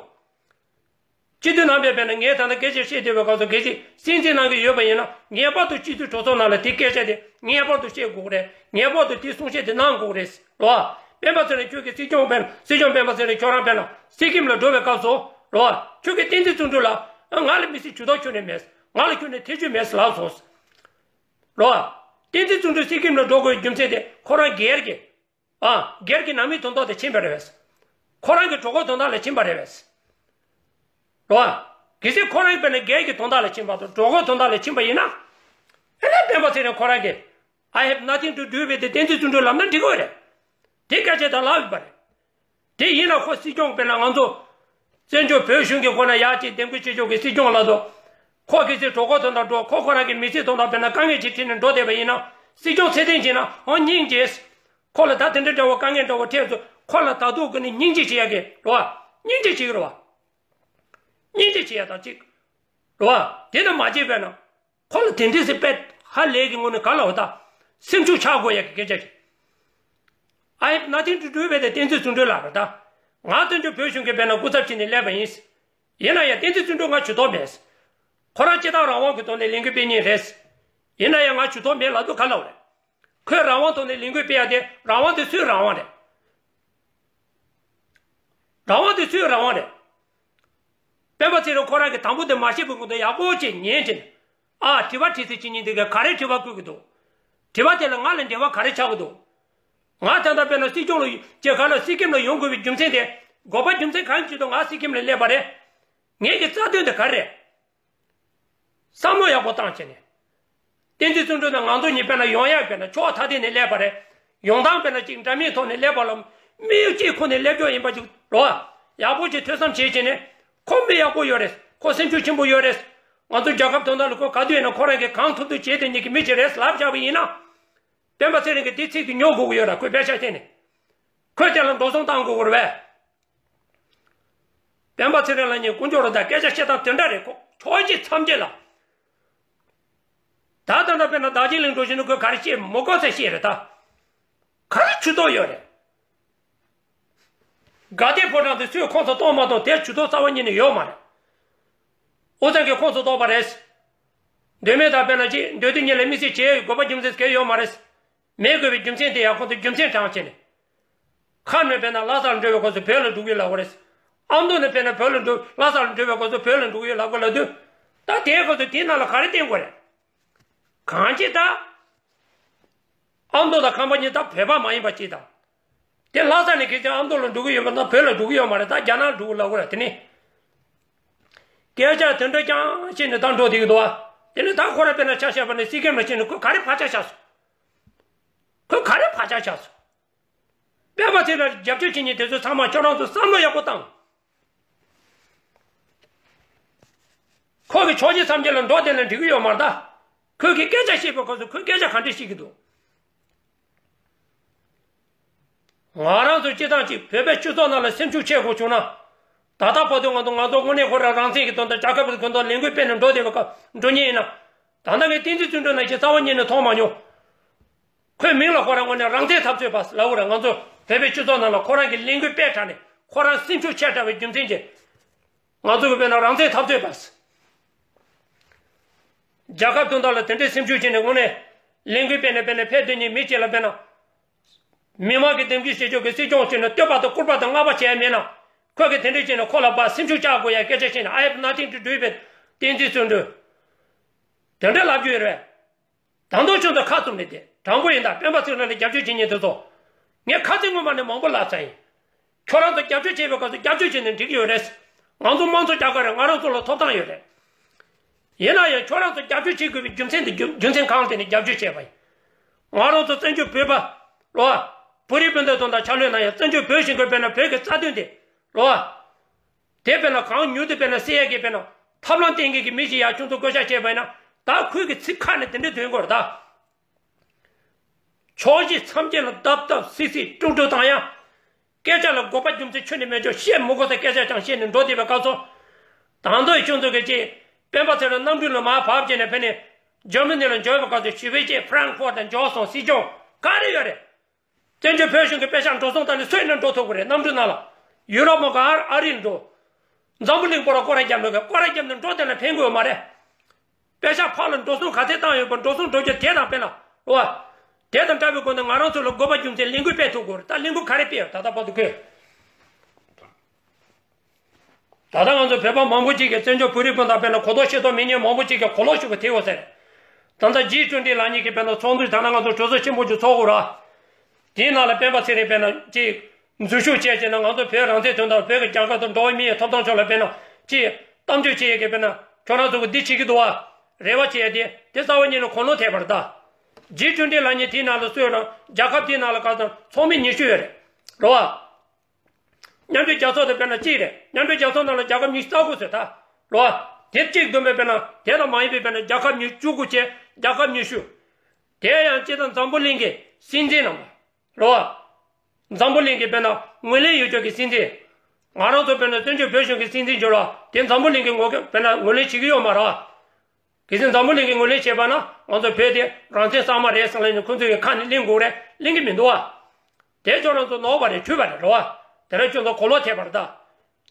སྤྱི་འཐུས་རྣམ་པས་དཔེར་ན་ངས་ད་ལྟ་སྐད་ཆ་བཤད་བསྡད་པའི་སྐབས་སུ་གལ་སྲིད་སྲིད་འཛིན་གནང་གི་ཡོད་པ་ཡིན་ན་ངེས་པར་དུ་སྤྱི་འཐུས་གྲོས་ཚོགས་ནང་ལ་དེ་སྐད་ཆ་དེ་ངེས་པར་དུ་བཤད་དགོས་ཀྱི་རེད། ངེས་པར་དུ་དེ་གསུང་བཤད་དེ་གནང་དགོས་ཀྱི་རེད། རོ། སྤེན་པ་ཚེ་རིང་ཁྱོད་ཀྱིས་སྲིད་སྐྱོང་སྤེན་སྲིད་སྐྱོང་སྤེན་པ་ཚེ་རིང་ཁྱོད་རང་སྤེན་ལ་སི་ཀིམ་ལ་འགྲོ་བའི་སྐབས་སུ་རོ། ཁྱོད་ཀྱིས་བསྟན་འཛིན་བརྩོན་འགྲུས་ལ་ང་ལ་མི་སྲིད་ཇུས་གཏོགས་ཁྱོན་ནས་མེད། ང་ལ་ཁྱོན་ནས་ཐེ་ཇུས་མེད་ལབ་སོང་། རོ། བསྟན་འཛིན་བརྩོན་འགྲུས་སི་ཀིམ་ལ་འགྲོ་དགོས་རྒྱུ་མཚན་དེ་ཁོ་རང་སྒེར་གྱི་ཨ་སྒེར་གྱི་ནང་མི་དོན་དག་དེ་ཕྱིན་པ་རེད་པས། ཁོ་རང་གི་གྲོད་ཁོག་དོན་དག་ལ་ཕྱིན་པ་རེད་པས། རོ། གལ་སྲིད་ཁོ་རང་གི་དཔེར་ན་སྒེར་གྱི་དོན་དག་ལ་ཕྱིན་པ་དང་གྲོད་ཁོག་དོན་དག་ལ་ཕྱིན་པ་ཡིན་ན། ཨེ་ན་སྤེན་པ་ཚེ་རིང་ཁོ་རང་གིས། I have nothing to do with བསྟན་འཛིན་བརྩོན་འགྲུས་ལབ་ན་འགྲིག་གི་རེད། དེ་སྐད་ཆ་དང་ལབ་ཡོད་པ་རེད། དེ་ཡིན་ན་ཁོ་སྲིད་སྐྱོང་དཔེར་ན་ང་ཚོ་བཙན་བྱོལ་བོད་གཞུང་གི་སྒོ་ནས་ཡར་ཅིག་འདེམས་བསྐོ་བྱེད་ཕྱོགས་ཀྱི་སྲིད་སྐྱོང་ལ་དོ། ཁོ་གལ་སྲིད་གྲོད་ཁོག་དོན་དག་འགྲོ་ཁོ་ཁོ་རང་གི་མི་ཚེ་དོན་དག་དཔེར་ན་དཀའ་ངལ་ཅིག་འཕྲད་ནས་འགྲོ་བསྡད་པ་ཡིན་ན་སྲིད་སྐྱོང་ཚད་ལྡན་བྱས་ན་ཨོ་སྙིང་རྗེ། ཁོ་ལ་ད་དེ་འདྲ་འདྲ་བོ་དཀའ་ངལ་འདྲ་བོ་འཕྲད་ཚོ་ཁོ་ལ་ད་དུང་ཀུན་ནས་སྙིང་རྗེ་བྱེད་ཡ་གི་རེད་བ། སྙིང་རྗེ་བྱེད་ཀྱི་རེད་བ། སྙིང་རྗེ་བྱེད་ཡ་དང་གཅིག་རེད་བ། དེ་ནི་མ་བྱས་པས་ན། ཁོ་ལ་དེ་འདྲས་སེ་དཔེ་ཧ་ལས་ཀྱི་ངོ་ནས་ག་ལ་འོ་ད། སེམས་ཤུགས་ཆག་དགོས་ཡ་གི་སྐད་ཆ་ཞིག I have nothing to do with བསྟན་འཛིན་བརྩོན་འགྲུས་ལགས་རེད་ད། ང་བཙན་བྱོལ་བོད་གཞུང་གི་དཔེར་ན་སྐུ་ཚབ་བྱས་ནས་སླེབས་པ་ཡིན། ཡིན་ན་ཡང་བསྟན་འཛིན་བརྩོན་འགྲུས་ང་ཇུས་གཏོགས་མེད། ཁོ་རང་སྤྱི་བཏང་རང་དབང་གི་ཐོག་ནས་ལས་འགུལ་སྤེལ་མཁན་རེད། ཡིན་ན་ཡང་ང་ཇུས་གཏོགས་མེད་ལབ་དུས་ག་ལ་འོ་རེད། ཁོས་རང་དབང་ཐོག་ནས་ལས་འགུལ་སྤེལ་ཡ་དེ་རང་དབང་དེ་སུའི་རང་དབང་རེད། རང་དབང་དེ་སུའི་རང་དབང་རེད། སྤེན་པ་ཚེ་རིང་ཁོ་རང་གིས་དང་པོ་དེ་མ་བཤད་པའི་སྔོན་དུ་ཡག་པོ་ཅིག་ཉན་བྱས་ནས། ཨ་དྲི་བ་དྲི་སའི་ཅི་ཉིན་དེ་གས་ག་རེ་དྲི་བ་བཀོད་ཀྱི་འདུག་དྲི་བ་དེ་ལ་ང་ལ་འབྲེལ་བ་ག་རེ་ཆགས་ཀྱི་འདུག་ང་ད་ལྟ་དཔེར་ན་སྲིད་སྐྱོང་ལ་ཡོང་ཅེས་ག་ལ་སི་ཀིམ་ལ་ཡོང་དགོས་པའི་རྒྱུ་མཚན་དེ་དགོས་པ་རྒྱུ་མཚན་གང་ཡིན་ཆེད་དུ་ང་སི་ཀིམ་ལ་སླེབས་པ་རེད། ངེད་ཀྱི་རྩ་དོན་དེ་ག་རེ་རེད། བསམ་བློ་ཡག་པོ་བཏང་བྱས་ནས། བསྟན་འཛིན་བརྩོན་འགྲུས་དང་ང་ཚོ་གཉིས་དཔེར་ན་ཡོང་ཡག་དཔེར་ན་ཕྱོགས་ཐ་དད་ནས་སླེབས་པ་རེད། ཡོང་སྟངས་དཔེར་ན་གཅིག་འདྲ་མིན་ཐོག་ནས་སླེབས་པ་ལ་དམིགས་ཡུལ་གཅིག་ཁོ་ནས་སླེབས་ཀྱོག་ཡིན་པ་ཅིག་རོ། ཡག་པོ་ཅིག་ཐོས་བསམ་བྱས་བྱས་ནས་ཁོ་མི་ཡག་པོ་ཡོད་རེད། ཁོ་སེམས་ཤུགས་ཆེན་པོ་ཡོད་རེད། ང་ཚོ་རྒྱལ་ཁབ་དོན་དག་ལ་ཁོ་ག་དུས་ཡིན་ན་ཁོ་རང་གིས་གང་ཐུབ་ཐུབ་བྱས་ཏེ་ཉིད་ཀྱི་མི་ཅིག་རེད་ལབ་བཞག་པ་ཡིན་ན། སྤེན་པ་ཚེ་རིང་གིས་དེ་ཚིག་དེ་ཉོ་དགོས་ཀྱི་ཡོད་ར། ཁོས་དཔེ་ཆ་བལྟས་ནས། ཁོས་དེ་ལ་འགྲོ་སོང་བཏང་དགོས་ཀྱི་རེད་པས། སྤེན་པ་ཚེ་རིང་ལགས་ཉིད་དཀོན་མཆོག་རེད། ད་སྐད་ཆ་བཤད་སྟངས་དེ་འདྲ་རེད། ཁོ་ཕྱོགས་གཅིག་མཚམས་བརྒྱད་ལ། ད་ད་ལྟ་དཔེར་ན་རྡོ་རྗེ་གླིང་འགྲོ་བཞིན་དུ་ཁོས་ག་རེ་བཤད། མི་གོ་ས་བཤད་རེད་ད། ག་རེ་ཇུས་གཏོགས་ཡོད་རེད། དགའ་ལྡན་ཕོ་བྲང་དེ་སུས་ཁོངས་སུ་གཏོགས་མ་གཏོགས་དེར་ཇུས་གཏོགས་རྩ་བ་ཉིད་ནས་ཡོད་མ་རེད། ཨོ་ཚང་གིས་ཁོངས་སུ་གཏོགས་པ་རེད། མདོ་སྨད་དང་དཔེར་ན་ཅིག་མདོ་སྟོད་གཉིས་ལ་དམིགས་བསལ་བྱེད་དགོས་པ་རྒྱུ་མཚན་གང་ཡང་ཡོད་མ་རེད། མེད་དགོས་པའི་རྒྱུ་མཚན་དེ་ཡང་ཁོང་ཚོས་རྒྱུ་མཚན་དྲངས་བྱས་ནས། ཁམས་ནས་དཔེར་ན་ལྷ་ས་ལ་འགྲོ་བའི་སྐབས་སུ་བོད་ལ་འགྲོ་གི་ཡོད་ལབ་དགོས་རེད། ཨ་མདོ་ནས་དཔེར་ན་བོད་ལ་འགྲོ། ལྷ་ས་ལ་འགྲོ་བའི་སྐབས་སུ་བོད་ལ་འགྲོ་གི་ཡོད་ལབ་དགོས་ལབ་དུས། ད་དེའི་སྐབས་སུ་དེའི་ནང་ལ་ག་རེ་བསྟན་དགོས་རེད། གང་ཅི་ད། ཨ་མདོ་དང་ཁམས་པ་གཉིས་ད་བོད་པ་མ་ཡིན་པ་ཅིག་དང་། དེ་ལྷ་ས་ནས་གལ་ཏེ་ཨ་མདོ་ལ་འགྲོ་གི་ཡོད་པ་ན་བོད་ལ་འགྲོ་གི་ཡོད་མ་རེད། ད་རྒྱ་ནག་འགྲོ་གི་ལབ་དགོས་རེད། དེ་ནི། སྐད་ཆ་དེ་འདྲ་རྐྱང་བཤད་ནས་ད་འགྲོ་བསྡད་ཀྱི་འདུག་བ། དེ་ནི་ད་ཁོ་རང་དཔེར་ན་ཆ་བཞག་པ་ནི་སི་ཀེམ་ལ་ཕྱིན་ནས་ཁོས་ག་རེ་ཕར་ཆ་བཞག་སོང་། ཁོས་ག་རེ་ཕར་ཆ་བཞག་སོང་། སྤེན་པ་ཚེ་རིང་ལ་རྒྱབ་སྐྱོར་བྱེད་མཁན་དེ་ཚོ་ཚང་མ་ཁྱོད་རང་ཚོ་བསམ་བློ་ཡག་པོ་བཏང་། ཁོ་གིས་ཕྱོགས་གཅིག་མཚམས་བརྒྱད་ལ་འགྲོ་བསྡད་ན་འགྲིག་གི་ཡོད་མ་རེད་ད། ཁོས་གིས་སྐད་ཆ་བཤད་པའི་སྐབས་སུ་ཁོས་སྐད་ཆ་ག་འདྲ་བཤད་ཀྱི་འདུག། ང་རང་ཚོ་སྤྱི་བཏང་གཅིག་བོད་པའི་སྤྱི་ཚོགས་ནང་ལ་སེམས་ཤུགས་ཆེ་དགོས་བྱུང་ན། ད་ལྟ་བར་དུ་ང་ཚོ་ང་ཚོ་དངོས་གནས་ཁོ་རང་རང་བཙན་གྱི་དོན་དུ་རྒྱལ་ཁབ་ཀྱི་དོན་དུ་ལས་འགུལ་སྤེལ་ནས་འགྲོ་བསྡད་པའི་སྐབས་འགྲོ་མཁན་ཡིན་ན། ད་ལྟ་ངས་བསྟན་འཛིན་བརྩོན་འགྲུས་ནང་བཞིན་རྩ་བ་ཉིད་ནས་མཐོང་མ་མྱོང་། ཁོའི་མིང་ལ་ཁོ་རང་ངོས་ནས་རང་བཙན་འཐབ་རྩོད་པ་ལབ་དགོས་རེད། ང་ཚོ་བོད་པའི་སྤྱི་ཚོགས་ནང་ལ་ཁོ་རང་གིས་ལས་འགུལ་སྤེལ་དྲགས་ནས་ཁོ་རང་སེམས་ཤུགས་ཆེ་དྲགས་པའི་རྒྱུ་མཚན་གྱིས། ང་ཚོ་གི་དཔེར་ན་རང་བཙན་འཐབ་རྩོད་པ། རྒྱལ་ཁབ་དོན་དག་ལ་དེ་འདྲའི་སེམས་ཤུགས་བྱས་ནས་དངོས་གནས་ལས་འགུལ་སྤེལ་ནས་སྤེལ་ནས་ཕེབས་སྡོད་མཁན་མི་གཅིག་ལ་དཔེར་ན། མི་མང་གིས་དེམ་གྱིས་བྱེད་ཆོག་གི་སྲིད་སྐྱོང་བྱས་ནས་བསྟོད་པ་དང་སྐུར་པ་དང་བསྔགས་པ་བྱས་མེད་ན། ཁོ་གིས་དེ་འདྲ་བྱས་ནས་ཁོ་ལ་ཕར་སེམས་ཤུགས་བཅག་དགོས་ཡ་སྐད་ཆ་བཤད་ནས། I have nothing to do with བསྟན་འཛིན་བརྩོན་འགྲུས། དེ་འདྲ་ལབ་རྒྱུ་ཡོད་རེད། ད་དུང་ཁྱོད་ཚོ་ཁ་བཙུམ་ནས་བསྡད། དྲང་པོ་ཡིན་ད། སྤེན་པ་ཚེ་རིང་ལ་རྒྱབ་སྐྱོར་བྱེད་མཁན་དེ་ཚོ། ངས་ཁ་སང་སྔོན་མ་ནས་མང་པོ་ལབ་ཚར་ཡིན། ཁྱོད་རང་ཚོ་རྒྱབ་སྐྱོར་བྱེད་པའི་སྐབས་སུ་རྒྱབ་སྐྱོར་བྱས་ནས་འགྲིག་གི་ཡོད་རེད། ང་ཚོ་དམངས་གཙོ་རྒྱག་གི་རེད། ང་རང་ཚོ་ལ་ཐོབ་ཐང་ཡོད་རེད། ཡིན་ན་ཡང་ཁྱོད་རང་ཚོ་རྒྱབ་སྐྱོར་བྱེད་དགོས་པའི་རྒྱུ་མཚན་དེ་རྒྱུ་རྒྱུ་མཚན་གང་དེ་ནས་རྒྱབ་སྐྱོར་བྱས་པ་ཡིན། ང་རང་ཚོ་བཙན་བྱོལ་བོད་པ། ལོ། བོད་རིགས་སྤུན་ཟླ་དང་དང་ཕྱག་ལས་གནང་ཡ་བཙན་བྱོལ་བོད་གཞུང་གི་དཔེར་ན་བོད་ཀྱི་རྩ་དོན་དེ། ལོ། དེ་དཔེར་ན་གང་མྱུར་དུ་དཔེར་ན་སེལ་ཡ་གི་དཔེར་ན་ཐབས་ལམ་བསྟན་མཁན་གྱི་མི་ཞིག་ཡར་ཁྱོད་ཚོ་བསྐོ་བཞག་བྱས་པ་ཡིན་ན། ད་ཁོས་གི་ཚིག་ཁ་ནས་དེ་འདྲ་འདོན་དགོས་རེད་ད། ཕྱོགས་བཞི་མཚམས་བརྒྱད་ལ་བརྡབ་བརྡབ་སིག་སིག་དཀྲུག་དཀྲུག་བཏང་ཡ། སྐད་ཆ་ལ་དགོས་པ་རྒྱུ་མཚན་ཁྱོན་ནས་མེད་ཅོག་བཤད་མི་དགོས་ས་སྐད་ཆ་ཀྱང་བཤད་ནས་འགྲོ་བསྡད་པའི་སྐབས་སུ། ད་དུང་ཁྱོད་ཚོ་གི་ཅིག་སྤེན་པ་ཚེ་རིང་གནམ་གྲུ་ལ་མར་བབས་བྱས་ནས་ཕེབས་ནས་འཇར་མ་ནི་ལ་འབྱོར་བའི་སྐབས་སུ་ཞི་བའི་ཅིག་ཧྥ་རན་ཁོ་ཊ་འབྱོར་སོང་། སྲིད་སྐྱོང་ག་རེ་ཡོད་རེད། བཙན་བྱོལ་བོད་གཞུང་གི་པེ་ཤག་འགྲོ་སོང་བཏང་ནས་སུ་ཡིན་ན་འགྲོ་ཐུབ་ཀྱི་རེད། གནམ་གྲུ་ནང་ལ། ཡུ་རོབ་མ་ག་ཨ་ཨ་རིར་འགྲོ། འཛམ་བུ་གླིང་པོ་ར་སྐོར་ར་བརྒྱབ་འགྲོ་གི། སྐོར་ར་བརྒྱབ་ནས་འགྲོ་བསྡད་ན་ཕན་གི་ཡོད་མ་རེད། པེ་ཤག་ཕར་ལ་འགྲོ་སོང་ག་ཚད་བཏང་ཡོད་པ། འགྲོ་སོང་འགྲོ་རྒྱུ་དེ་དང་དཔེར་ན། ལོ། དེ་དང་འདྲ་བའི་སྒོ་ནས་ང་རང་ཚོ་ལ་དགོས་པ་རྒྱུ་མཚན་ལས་འགུལ་སྤེལ་ཐུབ་དགོས་རེད། ད་ལས་འགུལ་ག་རེ་སྤེལ་ཡོད་ད་ལྟ་བར་དུ་ཁོས། ད་ལྟ་ང་ཚོ་བོད་པ་མང་པོ་ཅིག་གིས་བཙན་བྱོལ་བོད་རིགས་སྤུན་ཟླ་དཔེར་ན་གོ་རྟོགས་ཤེས་རྟོགས་མེད་མཁན་མང་པོ་ཅིག་གིས་གོ་ལོག་ཞུ་གི་དེ་ཡོད་ཟེར། ད་ལྟ་ཇི་ཊུ་ཝེན་ཊི་ལབ་མཁན་གྱི་དཔེར་ན་ཚོགས་འདུ། ད་ལྟ་ང་ཚོ་གྲོས་ཚོགས་ཆེན་པོ་ཅིག་ཚོགས་དགོས་ར། དེའི་ནང་ལ་སྤེན་པ་ཚེ་རིང་དཔེར་ན་ཅིག་འཛུལ་ཞུགས་བྱས་བྱས་ན་ང་ཚོ་བོད་རང་བཙན་དོན་དག་བོད་ཀྱི་རྒྱལ་ཁབ་དང་འགྲོ་བ་མིའི་ཐོབ་ཐང་ཕྱོགས་ལ་དཔེར་ན་ཅིག་གཏམ་བརྗོད་བྱེད་ཡས་ཀྱི་དཔེར་ན་ཁྱོད་རང་ཚོ་གི་འདི་བྱེད་ཀྱི་འདུག་བ། རེ་བ་བྱེད་ཡས་དེ་དེ་རྩ་བ་ཉིད་ནས་གོ་ལོང་ཐེབས་པ་རེད་ད། ཇི་ཊུ་ཝེན་ཊི་ལབ་མཁན་དེའི་ནང་ལ་སུ་ཡོད་ན། རྒྱལ་ཁབ་དེའི་ནང་ལ་ག་ཚོད་ཚོགས་མི་ཉི་ཤུ་ཡོད་རེད། རེད་བ། མཉམ་འབྲེལ་རྒྱལ་ཚོགས་དེ་དཔེར་ན་གཅིག་རེད། མཉམ་འབྲེལ་རྒྱལ་ཚོགས་ནང་ལ་རྒྱལ་ཁབ་ཉི་ཤུ་རྩ་དགུ་ཟེར་ད། རེད་བ། དེ་གཅིག་བསྡོམས་པས་དཔེར་ན་དེ་དང་མ་ཡིན་པའི་དཔེར་ན་རྒྱལ་ཁབ་ཉི་ཤུ་དགུ་བྱས་རྒྱལ་ཁབ་ཉི་ཤུ། དེ་ཡང་སྤྱིར་བཏང་འཛམ་བུ་གླིང་གི་སྲིད་འཛིན་རྣམ་པ། རེད་བ། འཛམ་བུ་གླིང་གི་དཔེར་ན་ངོས་ལེན་ཡོད་ཆོག་གི་སྲིད་འཛིན། ང་རང་ཚོ་དཔེར་ན་བཙན་བྱོལ་བོད་གཞུང་གི་སྲིད་འཛིན་འབྱོར་བ་དེ་འཛམ་བུ་གླིང་གི་ངོས་ཀྱི་དཔེར་ན་ངོས་ལེན་བྱེད་ཀྱི་ཡོད་མ་རེད་བ། གལ་སྲིད་འཛམ་བུ་གླིང་གི་ངོས་ལེན་བྱས་པ་ན་ང་ཚོ་བོད་དེ་རང་བཙན་གཙང་མ་རེད་ཟེར་ལབ་ནས་ཁོང་ཚོས་ཀྱི་ཁ་ནས་གླེང་དགོས་རེད། གླེང་གི་མི་འདུག་བ། དེ་ཁྱོད་རང་ཚོ་ནོར་བ་རེད། འཁྲུལ་བ་རེད། རེད་བ། དེ་རིང་ཁྱོད་ཚོ་གོ་ལོག་ཐེབས་པ་རེད་ད།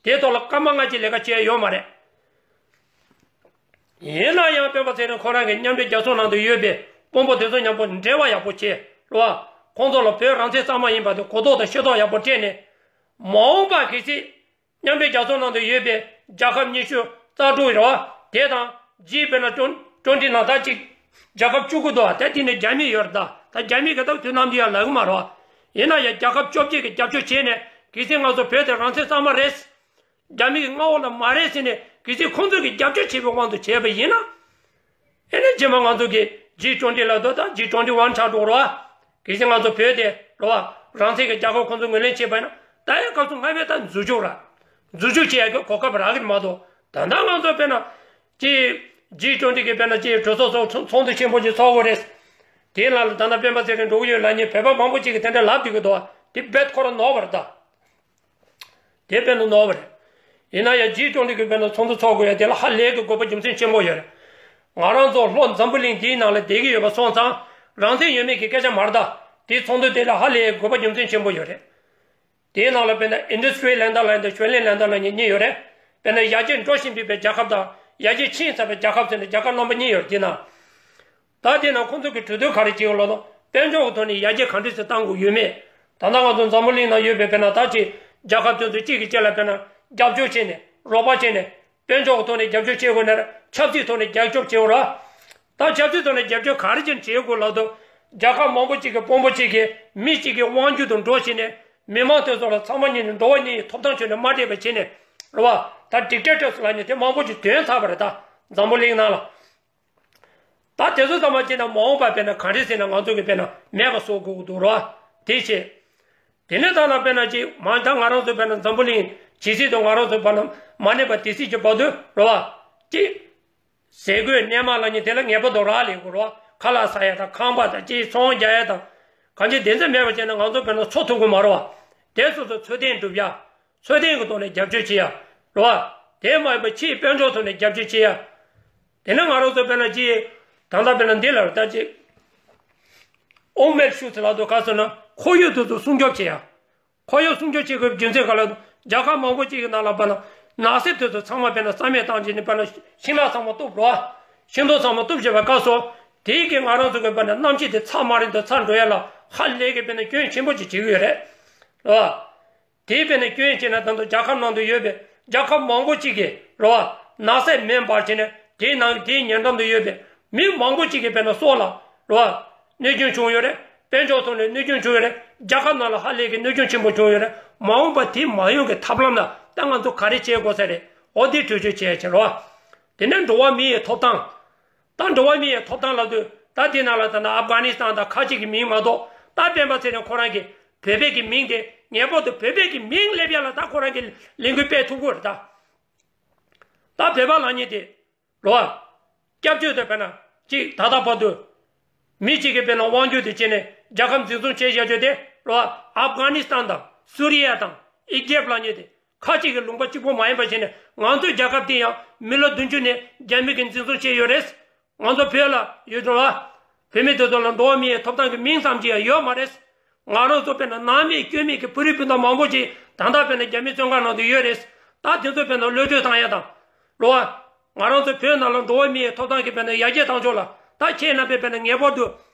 དེའི་ཐོག་ལ་སྐར་མ་ལྔ་གཅིག་ལས་ཀ་བྱས་ཡོད་མ་རེད། ཡིན་ན་ཡང་སྤེན་པ་ཚེ་རིང་ཁོ་རང་གིས་མཉམ་འབྲེལ་རྒྱལ་ཚོགས་ནང་དུ་ཡོད་པའི་དཔོན་པོ་དེ་ཚོ་མཉམ་པོ་འབྲེལ་བ་ཡག་པོ་བྱས། རེད་བ། ཁོང་ཚོ་ལ་བོད་རང་བཙན་གཙང་མ་ཡིན་པ་དེ་གོ་རྟོགས་དང་ཤེས་རྟོགས་ཡག་པོ་སྤྲད་ནས། མ་འོངས་པ་གལ་སྲིད། མཉམ་འབྲེལ་རྒྱལ་ཚོགས་ནང་དུ་ཡོད་པའི་རྒྱལ་ཁབ་ཉི་ཤུ་རྩ་དྲུག་རེད་བ། དེ་དང་ཇི་དཔེར་ན་ཊུ་ཊུ་ཝེན་ཊི་ནང་ད་ཅིག་རྒྱལ་ཁབ་བཅུ་དགུ་འདུག་བ། ད་དེ་ནས་རྒྱ་མི་ཡོད་རེད་ད། ད་རྒྱ་མི་གི་ད་དུས་ནམ་དུ་ཡང་ལབ་གི་མ་རེད་བ། ཡིན་ན་ཡང་རྒྱལ་ཁབ་བཅོ་བརྒྱད་ཀྱིས་རྒྱབ་སྐྱོར་བྱས་ནས་གལ་སྲིད་ང་ཚོ་བོད་དེ་རང་བཙན་གཙང་མ་རེད། རྒྱ་མི་གི་མངའ་འོག་ལ་མ་རེད་ཟེར་ནས་གལ་སྲིད་ཁོང་ཚོ་གིས་རྒྱབ་སྐྱོར་བྱས་པའི་དབང་དུ་བྱས་པ་ཡིན་ན། ཨེ་ནས་རྗེས་མ་ང་ཚོ་གི་ཇི་ཊུ་ཝེན་ཊི་ལབ་འདུག་ད་ཇི་ཊུ་ཝེན་ཊི་ཝན་ཆགས་འགྲོ་རོགས། གལ་སྲིད་ང་ཚོ་བོད་དེ་རོགས་རང་བཙན་གྱི་རྒྱལ་ཁབ་ཁོང་ཚོ་ངོས་ལེན་བྱས་པ་ཡིན་ན། ད་ཡང་སྐབས་སུ་སྔ་བས་ད་འཛུལ་ཞུགས་ར། འཛུལ་ཞུགས་བྱེད་ཡག་གི་གོ་སྐབས་རག་གི་མ་གཏོགས། ད་ལྟ་ང་ཚོ་དཔེར་ན་ཅི། ཇི་ཊུ་ཝེན་ཊི་གི་དཔེར་ན་ཅི་གྲོས་ཚོགས་ཚོགས་ཚོགས་འདུ་ཆེན་པོ་ཅིག་ཚོགས་དགོས་རེད། དེའི་ནང་ལ་ད་ལྟ་སྤེན་པ་ཚེ་རིང་འགྲོ་གི་ཡོད་ལབ་མཁན་བོད་པ་མང་པོ་ཅིག་གིས་དེ་འདྲ་ལབ་བསྡད་ཀྱི་འདུག་དེ་རྦད་ཁོ་རང་ནོར་བ་རེད་ད། དེ་དཔེར་ན་ནོར་བ་རེད། ཡིན་ན་ཡང་ཇི་ཊུ་ཝེན་ཊི་གི་དཔེར་ན་ཚོགས་འདུ་ཚོགས་དགོས་ཡ་དེ་ལ་ཧ་ལས་ཀྱི་དགོས་པ་རྒྱུ་མཚན་ཆེན་པོ་ཡོད་རེད། ང་རང་ཚོ་ལྷོ་འཛམ་བུ་གླིང་འདིའི་ནང་ལ་བསྡད་ཀྱི་ཡོད་པ་སོང་ཙང་རང་བཙན་ཡོད་མེད་ཀྱི་སྐད་ཆ་མ་རེད་ད། དེ་ཚོགས་འདུ་དེ་ལ་ཧ་ལས་ཀྱི་དགོས་པ་རྒྱུ་མཚན་ཆེན་པོ་ཡོད་རེད། དེའི་ནང་ལ་དཔེར་ན་ཨིན་ཌ་སི་ཊི་རི་ཡལ་ལེན་ཌ་ལ་ཡིན་དང་ཤོ་ལེན་ལེན་ཌ་ལ་ཡིན་གཉིས་ཡོད་རེད། དཔེར་ན་ཡར་རྒྱས་འགྲོ་བཞིན་པའི་རྒྱལ་ཁབ་དང་ཡར་རྒྱས་ཕྱིན་ཚར་བའི་རྒྱལ་ཁབ་ཟེར་ནས་རྒྱལ་ཁབ་རྣམ་པ་གཉིས་ཡོད་རེད་དེ་ན། ད་དེ་ན་ཁོང་ཚོ་གི་གྲོས་བསྡུར་ག་རེ་བྱེད་ཡོད་ལབ་ན་དཔལ་འབྱོར་གྱི་ཐོག་ནས་ཡར་རྒྱས་ག་འདྲ་ཞིག་གཏང་དགོས་ཡོད་མེད། ད་ལྟ་ང་ཚོ་འཛམ་བུ་གླིང་ནང་ཡོད་པའི་དཔེར་ན་ད་ཅིག་རྒྱལ་ཁབ་དེ་ཚོ་གཅིག་གིས་གཅིག་ལ་དཔེར་ན་རྒྱབ་སྐྱོར་བྱས་ནས་རོགས་པ་བྱས་ནས་དཔལ་འབྱོར་གྱི་ཐོག་ནས་རྒྱབ་སྐྱོར་བྱེད་དགོས་ན་ཆབ་སྲིད་ཐོག་ནས་རྒྱབ་སྐྱོར་བྱེད་དགོས་ར། ད་ཆབ་སྲིད་ཐོག་ནས་རྒྱབ་སྐྱོར་ག་རེ་བྱས་ནས་བྱེད་དགོས་ལབ་དུས་རྒྱལ་ཁབ་མང་པོ་གཅིག་གི་དཔོན་པོ་གཅིག་གིས་མི་གཅིག་གི་དབང་སྒྱུར་དུ་འགྲོ་བྱས་ནས་མི་མང་དེ་ཚོ་ལ་ཚང་མ་ཉིད་ནས་འགྲོ་བ་མིའི་ཐོབ་ཐང་ཁྱོན་ནས་མ་སྤྲད་པ་བྱས་ནས་རེད་བ། ད་ཌིག་ཊེ་ཊར་སི་ལབ་མཁན་དེ་མང་པོ་ཅིག་ཐོན་ཚར་བ་རེད་ད་འཛམ་བུ་གླིང་ནང་ལ། ད་དེ་ཚོ་ཚང་མ་བྱས་ན་མ་འོངས་པ་དཔེར་ན་ག་འདྲ་ཟེར་ན་ང་ཚོ་གི་དཔེར་ན་མེད་པ་བཟོ་དགོས་ཀྱི་འདུག་རེད་བ། དེ་བྱས། དེ་ནས་ད་ལ་དཔེར་ན་ཅིག་མ་ད་ང་རང་ཚོ་དཔེར་ན་འཛམ་བུ་གླིང་ཇི་སྲིད་དུ་ང་རང་ཚོ་དཔེར་ན་མ་གནས་པ་དེ་སྲིད་ཀྱི་བར་དུ་རེད་བ། ཅིག་ཟས་གོས་གནས་མལ་ལབ་མཁན་དེ་ལ་ངེས་པར་དུ་རག་ལས་དགོས་རེད་བ། ཁ་ལག་ཟ་ཡ་དང་ཁང་པ་དང་ཅིག་ཚོང་རྒྱག་ཡ་དང་། གང་ཅི་དེ་ཚོ་མེད་པ་བྱས་ན་ང་ཚོ་དཔེར་ན་འཚོ་ཐུབ་ཀྱི་མ་རེད་བ། དེ་སོ་སོ་འཚོ་རྟེན་སྒྲུབ་ཡ། འཚོ་རྟེན་གྱི་ཐོག་ནས་རྒྱབ་སྐྱོར་བྱེད་ཡ། རེད་བ། དེ་མ་ཡིན་པ་ཕྱིའི་དཔལ་འབྱོར་ཐོག་ནས་རྒྱབ་སྐྱོར་བྱེད་ཡ། དེ་ནས་ང་རང་ཚོ་དཔེར་ན་ཅིག་ད་ལྟ་དཔེར་ན་འདི་ལ་ད་ཅིག་ཨོ་མེད་ཤུ་ཚེ་ལ་དོ་ག་ཟེར་ན་ཁོར་ཡུག་དེ་ཚོ་སྲུང་སྐྱོབ་བྱེད་ཡ། ཁོར་ཡུག་སྲུང་སྐྱོབ་བྱེད་དགོས་པའི་རྒྱུ་མཚན་ག་ལ་རྒྱལ་ཁབ་མང་པོ་ཅིག་གི་ནང་ལ་དཔེར་ན་ནགས་གསེབ་དེ་ཚོ་ཚང་མ་དཔེར་ན་རྩ་མེད་བཏང་བྱས་ནས་དཔེར་ན་ཤིང་ནགས་ཚང་མ་གཏུབ་རོགས། ཤིང་ཏོག་ཚང་མ་གཏུབ་བྱས་པའི་སྐབས་སུ་དེའི་གི་ང་རང་ཚོ་གི་དཔེར་ན་གནམ་གཤིས་དེ་ཚ་མ་རན་དུ་ཚ་འགྲོ་ཡ་ལ་ཧ་ལས་ཀྱི་དཔེར་ན་སྐྱོན་ཆེན་པོ་ཅིག་བྱེད་ཀྱི་ཡོད་རེད། རེད་བ། དེའི་དཔེར་ན་སྐྱོན་བྱས་ན་ད་དུང་རྒྱལ་ཁབ་ནང་དུ་ཡོད་པའི་རྒྱལ་ཁབ་མང་པོ་ཅིག་གིས་རེད་བ། ནགས་ཚལ་མེ་འབར་བྱས་ནས་དེའི་ནང་དེའི་ཉེ་འགྲམ་དུ་ཡོད་པའི་མི་མང་པོ་ཅིག་གི་དཔེར་ན་སྲོག་ལ་རེད་བ། གནོད་སྐྱོན་བྱུང་ཡོད་རེད། དཔལ་འབྱོར་ཐོག་ནས་གནོད་སྐྱོན་བྱུང་ཡོད་རེད། རྒྱལ་ཁབ་ནང་ལ་ཧ་ལས་ཀྱི་གནོད་སྐྱོན་ཆེན་པོ་བྱུང་ཡོད་རེད། མ་འོངས་པ་དེ་མ་ཡོང་གི་ཐབས་ལམ་ལ་ད་ང་ཚོ་ག་རེ་བྱེད་དགོས་ས་རེད། འོ་དེ་གྲོས་ཆོད་བྱས་ཕྱིན་རེད་བ། དེ་ནས་འགྲོ་བ་མི་ཡི་ཐོབ་ཐང་། ད་འགྲོ་བ་མི་ཡི་ཐོབ་ཐང་ལབ་དུས་ད་དེ་ནང་ལ་ད་ནང་ཨབ་གྷ་ནི་སི་ཐན་དང་ཁ་ཅིག་གི་མིང་མ་གཏོགས་ད་སྤེན་པ་ཚེ་རིང་ཁོ་རང་གི་བོད་པའི་གི་མིང་དེ་ངེས་པར་དུ་བོད་པའི་གི་མིང་སླེབས་ཡ་ལ་ད་ཁོ་རང་གི་ལས་འགུལ་སྤེལ་ཐུབ་ཀྱི་རེད་ད། ད་བོད་པ་ལབ་མཁན་དེ་རེད་བ། སྐྱབས་བཅོལ་དུ་བས་ན་གཅིག་ད་ལྟ་བར་དུ་མི་གཅིག་གི་བས་ན་དབང་སྒྱུར་དུ་བྱས་ནས་རྒྱལ་ཁབ་འཛིན་བཟུང་བྱས་བཞག་རྒྱུ་དེ་རེད་བ། ཨབ་གྷ་ནི་སི་ཐན་དང་སུ་རི་ཡ་དང་ཨི་ཇེབ་ལབ་མཁན་དེ། ཁ་ཅིག་གི་ལུང་པ་གཅིག་པོ་མ་ཡིན་པ་བྱས་ནས་ང་ཚོའི་རྒྱལ་ཁབ་དེ་ཡང་མི་ལོ་བདུན་ཅུ་ནས་རྒྱ་མི་གིས་འཛིན་བཟུང་བྱས་ཡོད་རེད། ང་ཚོ་བོད་ལ་ཡོད་འགྲོ་ལ། བོད་མི་དེ་ཚོ་ལ་འགྲོ་བ་མིའི་ཐོབ་ཐང་གི་མིང་ཙམ་ཅིག་ཡང་ཡོད་མ་རེད། ང་རང་ཚོ་དཔེར་ན་ནང་མི་སྐྱོན་མེད་ཀྱི་བོད་རིགས་སྤུན་ཟླ་མང་པོ་ཅིག་ད་ལྟ་དཔེར་ན་རྒྱ་མིའི་བཙོན་ཁང་ནང་དུ་ཡོད་རེད། ད་དེ་ཚོ་དཔེར་ན་གློད་གྲོལ་བཏང་ཡ་དང་། རེད་བ། ང་རང་ཚོ་བོད་ནང་ལ་འགྲོ་བ་མིའི་ཐོབ་ཐང་གི་དཔེར་ན་ཡར་རྒྱས་བཏང་ཕྱོགས་ལ་ད་ཁྱེད་རྣམ་པས་དཔེར་ན་ངེས་པར་དུ།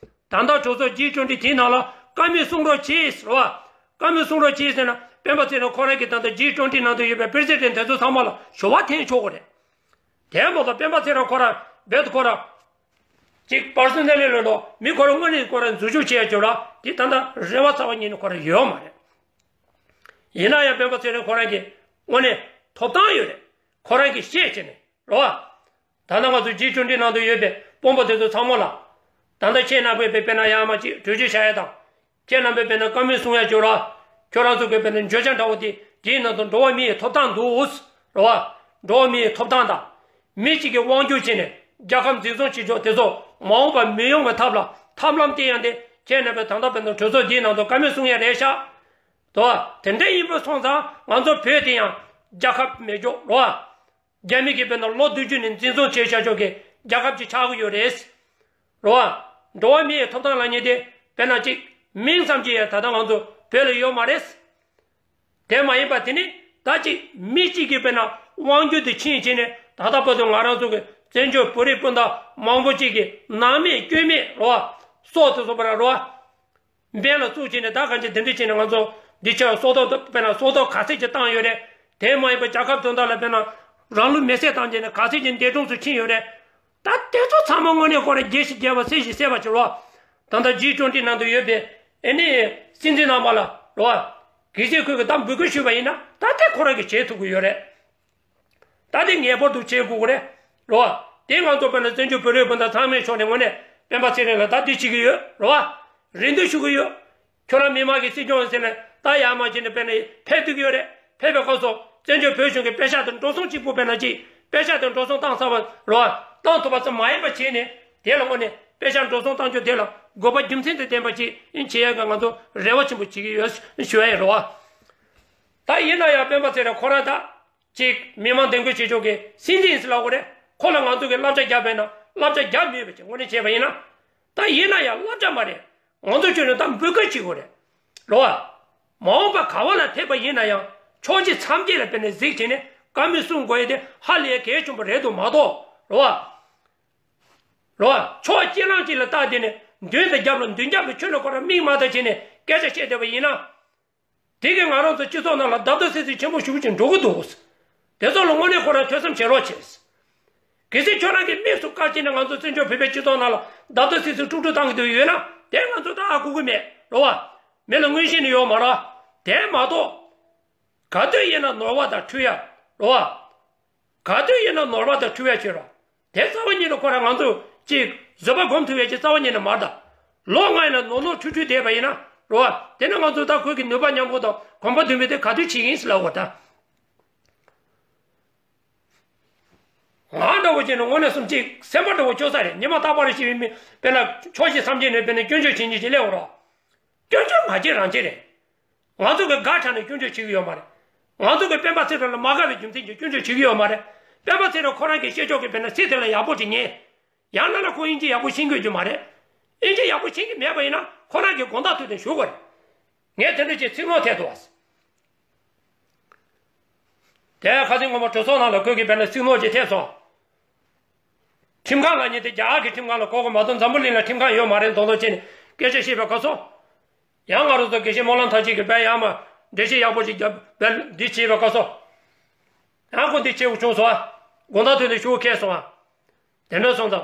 ད་ལྟ་གྲོས་ཚོགས་ཇི་ཊུ་ཝེན་ཊི་དེའི་ནང་ལ་བཀའ་མོལ་གསུང་རོགས་གྱིས་རེད་བ། བཀའ་མོལ་གསུང་རོགས་གྱིས་ཟེར་ན་སྤེན་པ་ཚེ་རིང་ཁོ་རང་གིས་ད་ལྟ་ཇི་ཊུ་ཝེན་ཊི་ནང་དུ་ཡོད་པའི་པི་རེ་སི་ཌེན་ཊི་དེ་ཚོ་ཚང་མ་ལ་ཞུ་བ་འཐེན་ཆོག་གི་རེད། དེ་མ་གཏོགས་སྤེན་པ་ཚེ་རིང་ཁོ་རང་རྦད་དེ་ཁོ་རང་ཅིག་པར་སོ་ནལ་ལི་ལོ་ནོ་མི་ཁོ་རང་དངོས་གནས་ཁོ་རང་འཛུལ་ཞུགས་བྱེད་ཡ་ཅོ་ར་དེ་ད་ལྟ་རེ་བ་ཚ་བ་ཉིད་ནས་ཁོ་རང་ཡོད་མ་རེད། ཡིན་ན་ཡང་སྤེན་པ་ཚེ་རིང་ཁོ་རང་གིས་དངོས་གནས་ཐོབ་ཐང་ཡོད་རེད། ཁོ་རང་གིས་བཤད་བྱས་ནས་རེད་བ། ད་ལྟ་ང་ཚོ་ཇི་ཊུ་ཝེན་ཊི་ནང་དུ་ཡོད་པའི་དཔོན་པོ་དེ་ཚོ་ཚང་མ་ལ། ད་ལྟ་ཁྱེད་རྣམ་པས་དཔེར་ན་ཡར་མར་ཅིག་གྲོས་ཆོད་བཞག་ཡ་དང་། ཁྱེད་རྣམ་པས་དཔེར་ན་བཀའ་མོལ་གསུང་ཡ་ཅོ་ར། ཁྱོད་རང་ཚོ་གི་དཔེར་ན་བརྗོད་བྱ་འདྲ་བོ་དེ་དེའི་ནང་དུ་འགྲོ་བ་མིའི་ཐོབ་ཐང་འདུག་རེད་བ། འགྲོ་བ་མིའི་ཐོབ་ཐང་དང་། མི་གཅིག་གིས་དབང་སྒྱུར་བྱས་ནས་རྒྱལ་ཁབ་འཛིན་བཟུང་བྱེད་ཕྱོགས་དེ་ཚོ་མ་འོངས་པར་མི་ཡོང་བའི་ཐབས་ལ་ཐབས་ལམ་སྟེར་ཡ་དེ་ཁྱེད་རྣམ་པས་ད་ལྟ་དཔེར་ན་གྲོས་ཚོགས་འདིའི་ནང་དུ་བཀའ་མོལ་གསུང་ཡ་རེད་ཤག་དོ། དེ་འདྲ་ཡིན་པ་སོང་ཙང་ང་ཚོ་བོད་དེ་ཡང་རྒྱལ་ཁབ་མེད་ཕྱོགས་རེད་བ། རྒྱ་མི་གིས་དཔེར་ན་ལོ་བདུན་ཅུ་ནས་འཛིན་བཟུང་བྱས་བཞག་ཕྱོགས་ཀྱི་རྒྱལ་ཁབ་ཅིག་ཆགས་ཀྱི་ཡོད་རེད། རེད་བ། འགྲོ་བ་མིའི་ཐོབ་ཐང་ལབ་མཁན་དེ་དཔེར་ན་ཅིག་མིང་ཙམ་ཅིག་ཡང་ད་ལྟ་ང་ཚོ་བོད་ལ་ཡོད་མ་རེད། དེ་མ་ཡིན་པ་དེ་ནི་ད་ཅིག་མི་གཅིག་གིས་དཔེར་ན་དབང་སྒྱུར་དུ་ཕྱིན་བྱས་ནས་ད་ལྟ་བར་དུ་ང་རང་ཚོ་གི་བཙན་བྱོལ་བོད་རིགས་སྤུན་ཟླ་མང་པོ་ཅིག་གིས་ནང་མི་སྐྱོན་མེད་རེད་བ། སྲོག་དེ་ཚོ་དཔེར་ན་རེད་བ། འབེན་ལ་བཙུགས་བྱས་ནས་ད་གང་ཅི་དེ་འདྲ་བྱས་ནས་ང་ཚོ་འདི་ཆ་སྲོག་ཐོག་དཔེར་ན་སྲོག་ཐོག་ག་ཚད་ཅིག་བཏང་ཡོད་རེད། དེ་མ་ཡིན་པ་རྒྱལ་ཁབ་དོན་དག་ལ་དཔེར་ན་རང་ལུས་མེར་སྲེག་བཏང་བྱས་ནས་ག་ཚད་ཅིག་འདས་གྲོངས་སུ་ཕྱིན་ཡོད་རེད། ད་དེ་ཚོ་ཚང་མ་དངོས་གནས་ཁོ་རང་རྒྱས་ཤིང་རྒྱས་པ་གསལ་ཞིང་གསལ་བ་ཅིག་རེད་བ། ད་ལྟ་ཇི་ཊུ་ཝེན་ཊི་ནང་དུ་ཡོད་པའི་ཨེ་ནི་སྲིད་འཛིན་རྣམ་པ་ལ་རེད་བ། གལ་སྲིད་ཁོས་ཀྱི་ད་འབོད་སྐུལ་ཞུས་པ་ཡིན་ན་ད་དེ་ཁོ་རང་གིས་བྱེད་ཐུབ་ཀྱི་ཡོད་རེད། ད་དེ་ངེས་པར་དུ་བྱེད་དགོས་ཀྱི་རེད། རེད་བ། དེ་ང་ཚོ་དཔེར་ན་བཙན་བྱོལ་བོད་རིགས་སྤུན་ཟླ་ཚང་མའི་ཕྱོགས་ནས་དངོས་གནས་སྤེན་པ་ཚེ་རིང་ལ་ད་འདི་བྱེད་ཀྱི་ཡོད་རེད་བ། རེ་འདུན་ཞུ་གི་ཡོད། ཁྱོད་རང་མི་མང་གི་སྲིད་སྐྱོང་ཟེར་ནས་ད་ཡར་མར་བྱས་ནས་དཔེར་ན་ཕེབས་ཐུབ་ཀྱི་ཡོད་རེད། ཕེབས་པའི་སྐབས་སུ་བཙན་བྱོལ་བོད་གཞུང་གི་པེ་ཤག་དེ་འགྲོ་སོང་གཅིག་པུ་དཔེར་ན་ཅིག་པེ་ཤག་དེ་འགྲོ་སོང་བཏང་ཚར་བ་རེད་བ། བཏང་ཐུབ་པ་ཙམ་མ་ཡིན་པ་བྱས་ནས་དེ་ལ་དངོས་གནས་ པེ་ཤག་འགྲོ་སོང་བཏང་རྒྱུ་དེ་ལ་དགོས་པ་རྒྱུ་མཚན་དང་ལྡན་པ་ཅིག་བྱེད་ཡ་གི་ང་ཚོ་རེ་བ་ཆེན་པོ་བྱེད་ཀྱི་ཡོད་ཞུ་ཡ་ཡིན་རོ། ད་ཡིན་ན་ཡང་སྤེན་པ་ཚེ་རིང་ཁོ་རང་ད་ཅིག་མི་མང་བདེ་འགོད་བྱེད་ཕྱོགས་ཀྱི་སྲིད་འཛིན་ཡིན་ཟེར་ལབ་དགོས་རེད། ཁོ་ལ་ང་ཚོ་གི་བསླབ་བྱ་རྒྱག་པས་ན་བསླབ་བྱ་རྒྱག་མེད་པ་ཅིག་དངོས་གནས་བྱས་པ་ཡིན་ན། ད་ཡིན་ན་ཡང་བསླབ་བྱ་མ་རེད། ང་ཚོ་ཁྱོད་ནི་ད་འབོད་སྐུལ་བྱེད་དགོས་རེད། རོ་བ། མ་འོངས་པ་ག་བ་ལ་ཕེབས་པ་ཡིན་ན་ཡང་ཕྱོགས་གཅིག་མཚམས་བརྒྱད་ལ་དཔེ་ནས་གཟིགས་བྱས་ནས་བཀའ་མོལ་གསུང་དགོས་ཡ་དེ་ཧ་ལས་གལ་ཆེན་པོ་རེད་འདུག་མ་གཏོགས་རོ་བ། རོ་བ། ཕྱོགས་གཅིག་རང་གཅིག་ལ་བལྟ་བསྡད་ནས་མདུན་དང་རྒྱབ་ལ་མདུན་རྒྱབ་ལ་ཁྱོད་ནི་ཁོ་རང་མིག་མ་བལྟ་བྱས་ནས་སྐད་ཆ་བཤད་བསྡད་པ་ཡིན་ན། དེ་གིས་ང་རང་ཚོ་སྤྱི་ཚོགས་ནང་ལ་བརྡབ་བརྡབ་སིལ་སིལ་ཆེན་པོ་ཞེ་པོ་ཅིག་འགྲོ་གི་འདུག་དེ་ཚོ་ལ་དངོས་གནས་ཁོ་རང་ཐོས་བསམ་བྱེད་རོགས་བྱེད། གལ་སྲིད་ཁྱོད་རང་གི་མིག་སུ་བཀར་བྱས་ནས་ང་ཚོ་བཙན་བྱོལ་བོད་པའི་སྤྱི་ཚོགས་ནང་ལ་བརྡབ་བརྡབ་སིལ་སིལ་དཀྲུག་དཀྲུག་བཏང་གི་འདུག་ཡོད་ན་དེ་ང་ཚོ་ད་ཧ་གོ་གི་མེད་རོ་བ། མི་ལ་མངོན་ཤེས་ནི་ཡོད་མ་རེད། དེ་མ་གཏོགས། ག་དུས་ཡིན་ན་ནོར་བ་དང་འཁྲུལ་ཡ་རོ་བ། ག་དུས་ཡིན་ན་ནོར་བ་དང་འཁྲུལ་བ་བྱེད་རོགས། དེ་རྩ་བ་ཉིད་ནས་ཁོ་རང་ང་ཚོ་གཅིག་བཟོད་པ་སྒོམ་ཐུབ་ཡས་ཀྱི་རྩ་བ་ཉིད་ནས་མ་རེད་ད། ལོ་ལྔ་ཡིན་ན་ནོར་ནོར་འཁྲུལ་འཁྲུལ་བསྡད་པ་ཡིན་ན་རོ་བ། དེ་ནི་ང་ཚོ་ད་ཁོས་ཀྱི་ནུས་པ་མཉམ་སྤུངས་དང་གོམ་པ་མདུན་སྤོས་དེ་ག་དུས་བྱེད་ཀྱི་ཡིན་ཟེར་ལབ་དགོས་ད། ང་འདྲ་བོ་བྱས་ན་དངོས་གནས་སུ་གཅིག་སེམས་པ་འདྲ་བོ་སྐྱོ་ས་རེད། ཉི་མ་རྟག་པར་ཤི་བའི་མི་དཔེར་ན་ཕྱོགས་བཞི་མཚམས་བརྒྱད་ནས་དཔེར་ན་སྐྱོན་བརྗོད་བྱེད་མཁན་ཅིག་སླེབས་འོང་རོགས། སྐྱོན་བརྗོད་ང་བྱེད་རང་བྱེད་རེད། ང་ཚོ་གི་དགའ་དྲགས་ནས་སྐྱོན་བརྗོད་བྱེད་ཀྱི་ཡོད་མ་རེད། ང་ཚོ་གི་སྤེན་པ་ཚེ་རིང་ལ་མ་དགའ་བའི་རྒྱུ་མཚན་གྱིས་སྐྱོན་བརྗོད་བྱེད་ཀྱི་ཡོད་མ་རེད། སྤེན་པ་ཚེ་རིང་ཁོ་རང་གི་བཤད་ཕྱོགས་ཀྱི་དཔེར་ན་ཚིག་དེ་ལ་ཡག་པོ་ཅིག་ཉན། ཡང་ན་ལ་ཁོ་དབྱིན་ཇི་ཡག་པོ་ཤེས་ཀྱི་ཡོད་རྒྱུ་མ་རེད། དབྱིན་ཇི་ཡག་པོ་ཤེས་ཀྱི་མེད་པ་ཡིན་ན་ཁོ་རང་གི་དགོངས་དག་ཐུགས་དེ་ཞུ་དགོས་རེད། ངས་དེ་འདྲ་ཅིག་ཚིག་ནོར་ཐེབས་འདུག་བ། དེ་ཁ་སང་ངོ་མ་གྲོས་ཚོགས་ནང་ལ་ཁོས་ཀྱི་དཔེར་ན་ཚིག་ནོར་ཅིག་ཐེབས་སོང་། ཁྲིམས་ཁང་ལབ་མཁན་དེ་རྒྱ་གར་གྱི་ཁྲིམས་ཁང་ལ་གོ་དགོས་མ་གཏོགས་འཛམ་བུ་གླིང་ལ་ཁྲིམས་ཁང་ཡོད་མ་རེད་མདོག་མདོག་བྱས་ནས་སྐད་ཆ་བཤད་པའི་སྐབས་སུ། ཡང་ང་རང་ཚོ་དགེ་བཤེས་སྨོན་ལམ་མཐར་ཕྱིན་གྱི་དཔེ་ཡང་མ་འགྲེལ་བཤད་ཡག་པོ་ཅིག་བརྒྱབ་དཔེ་འདི་བྱས་པའི་སྐབས་སུ། ཡང་ཁོ་འདི་བྱེད་དགོས་བྱུང་སོང་ཨ། དགོངས་དག་ཐོག་ནས་ཞུ་ཁེལ་སོང་ཨ། དེ་འདྲ་སོང་ཙང་།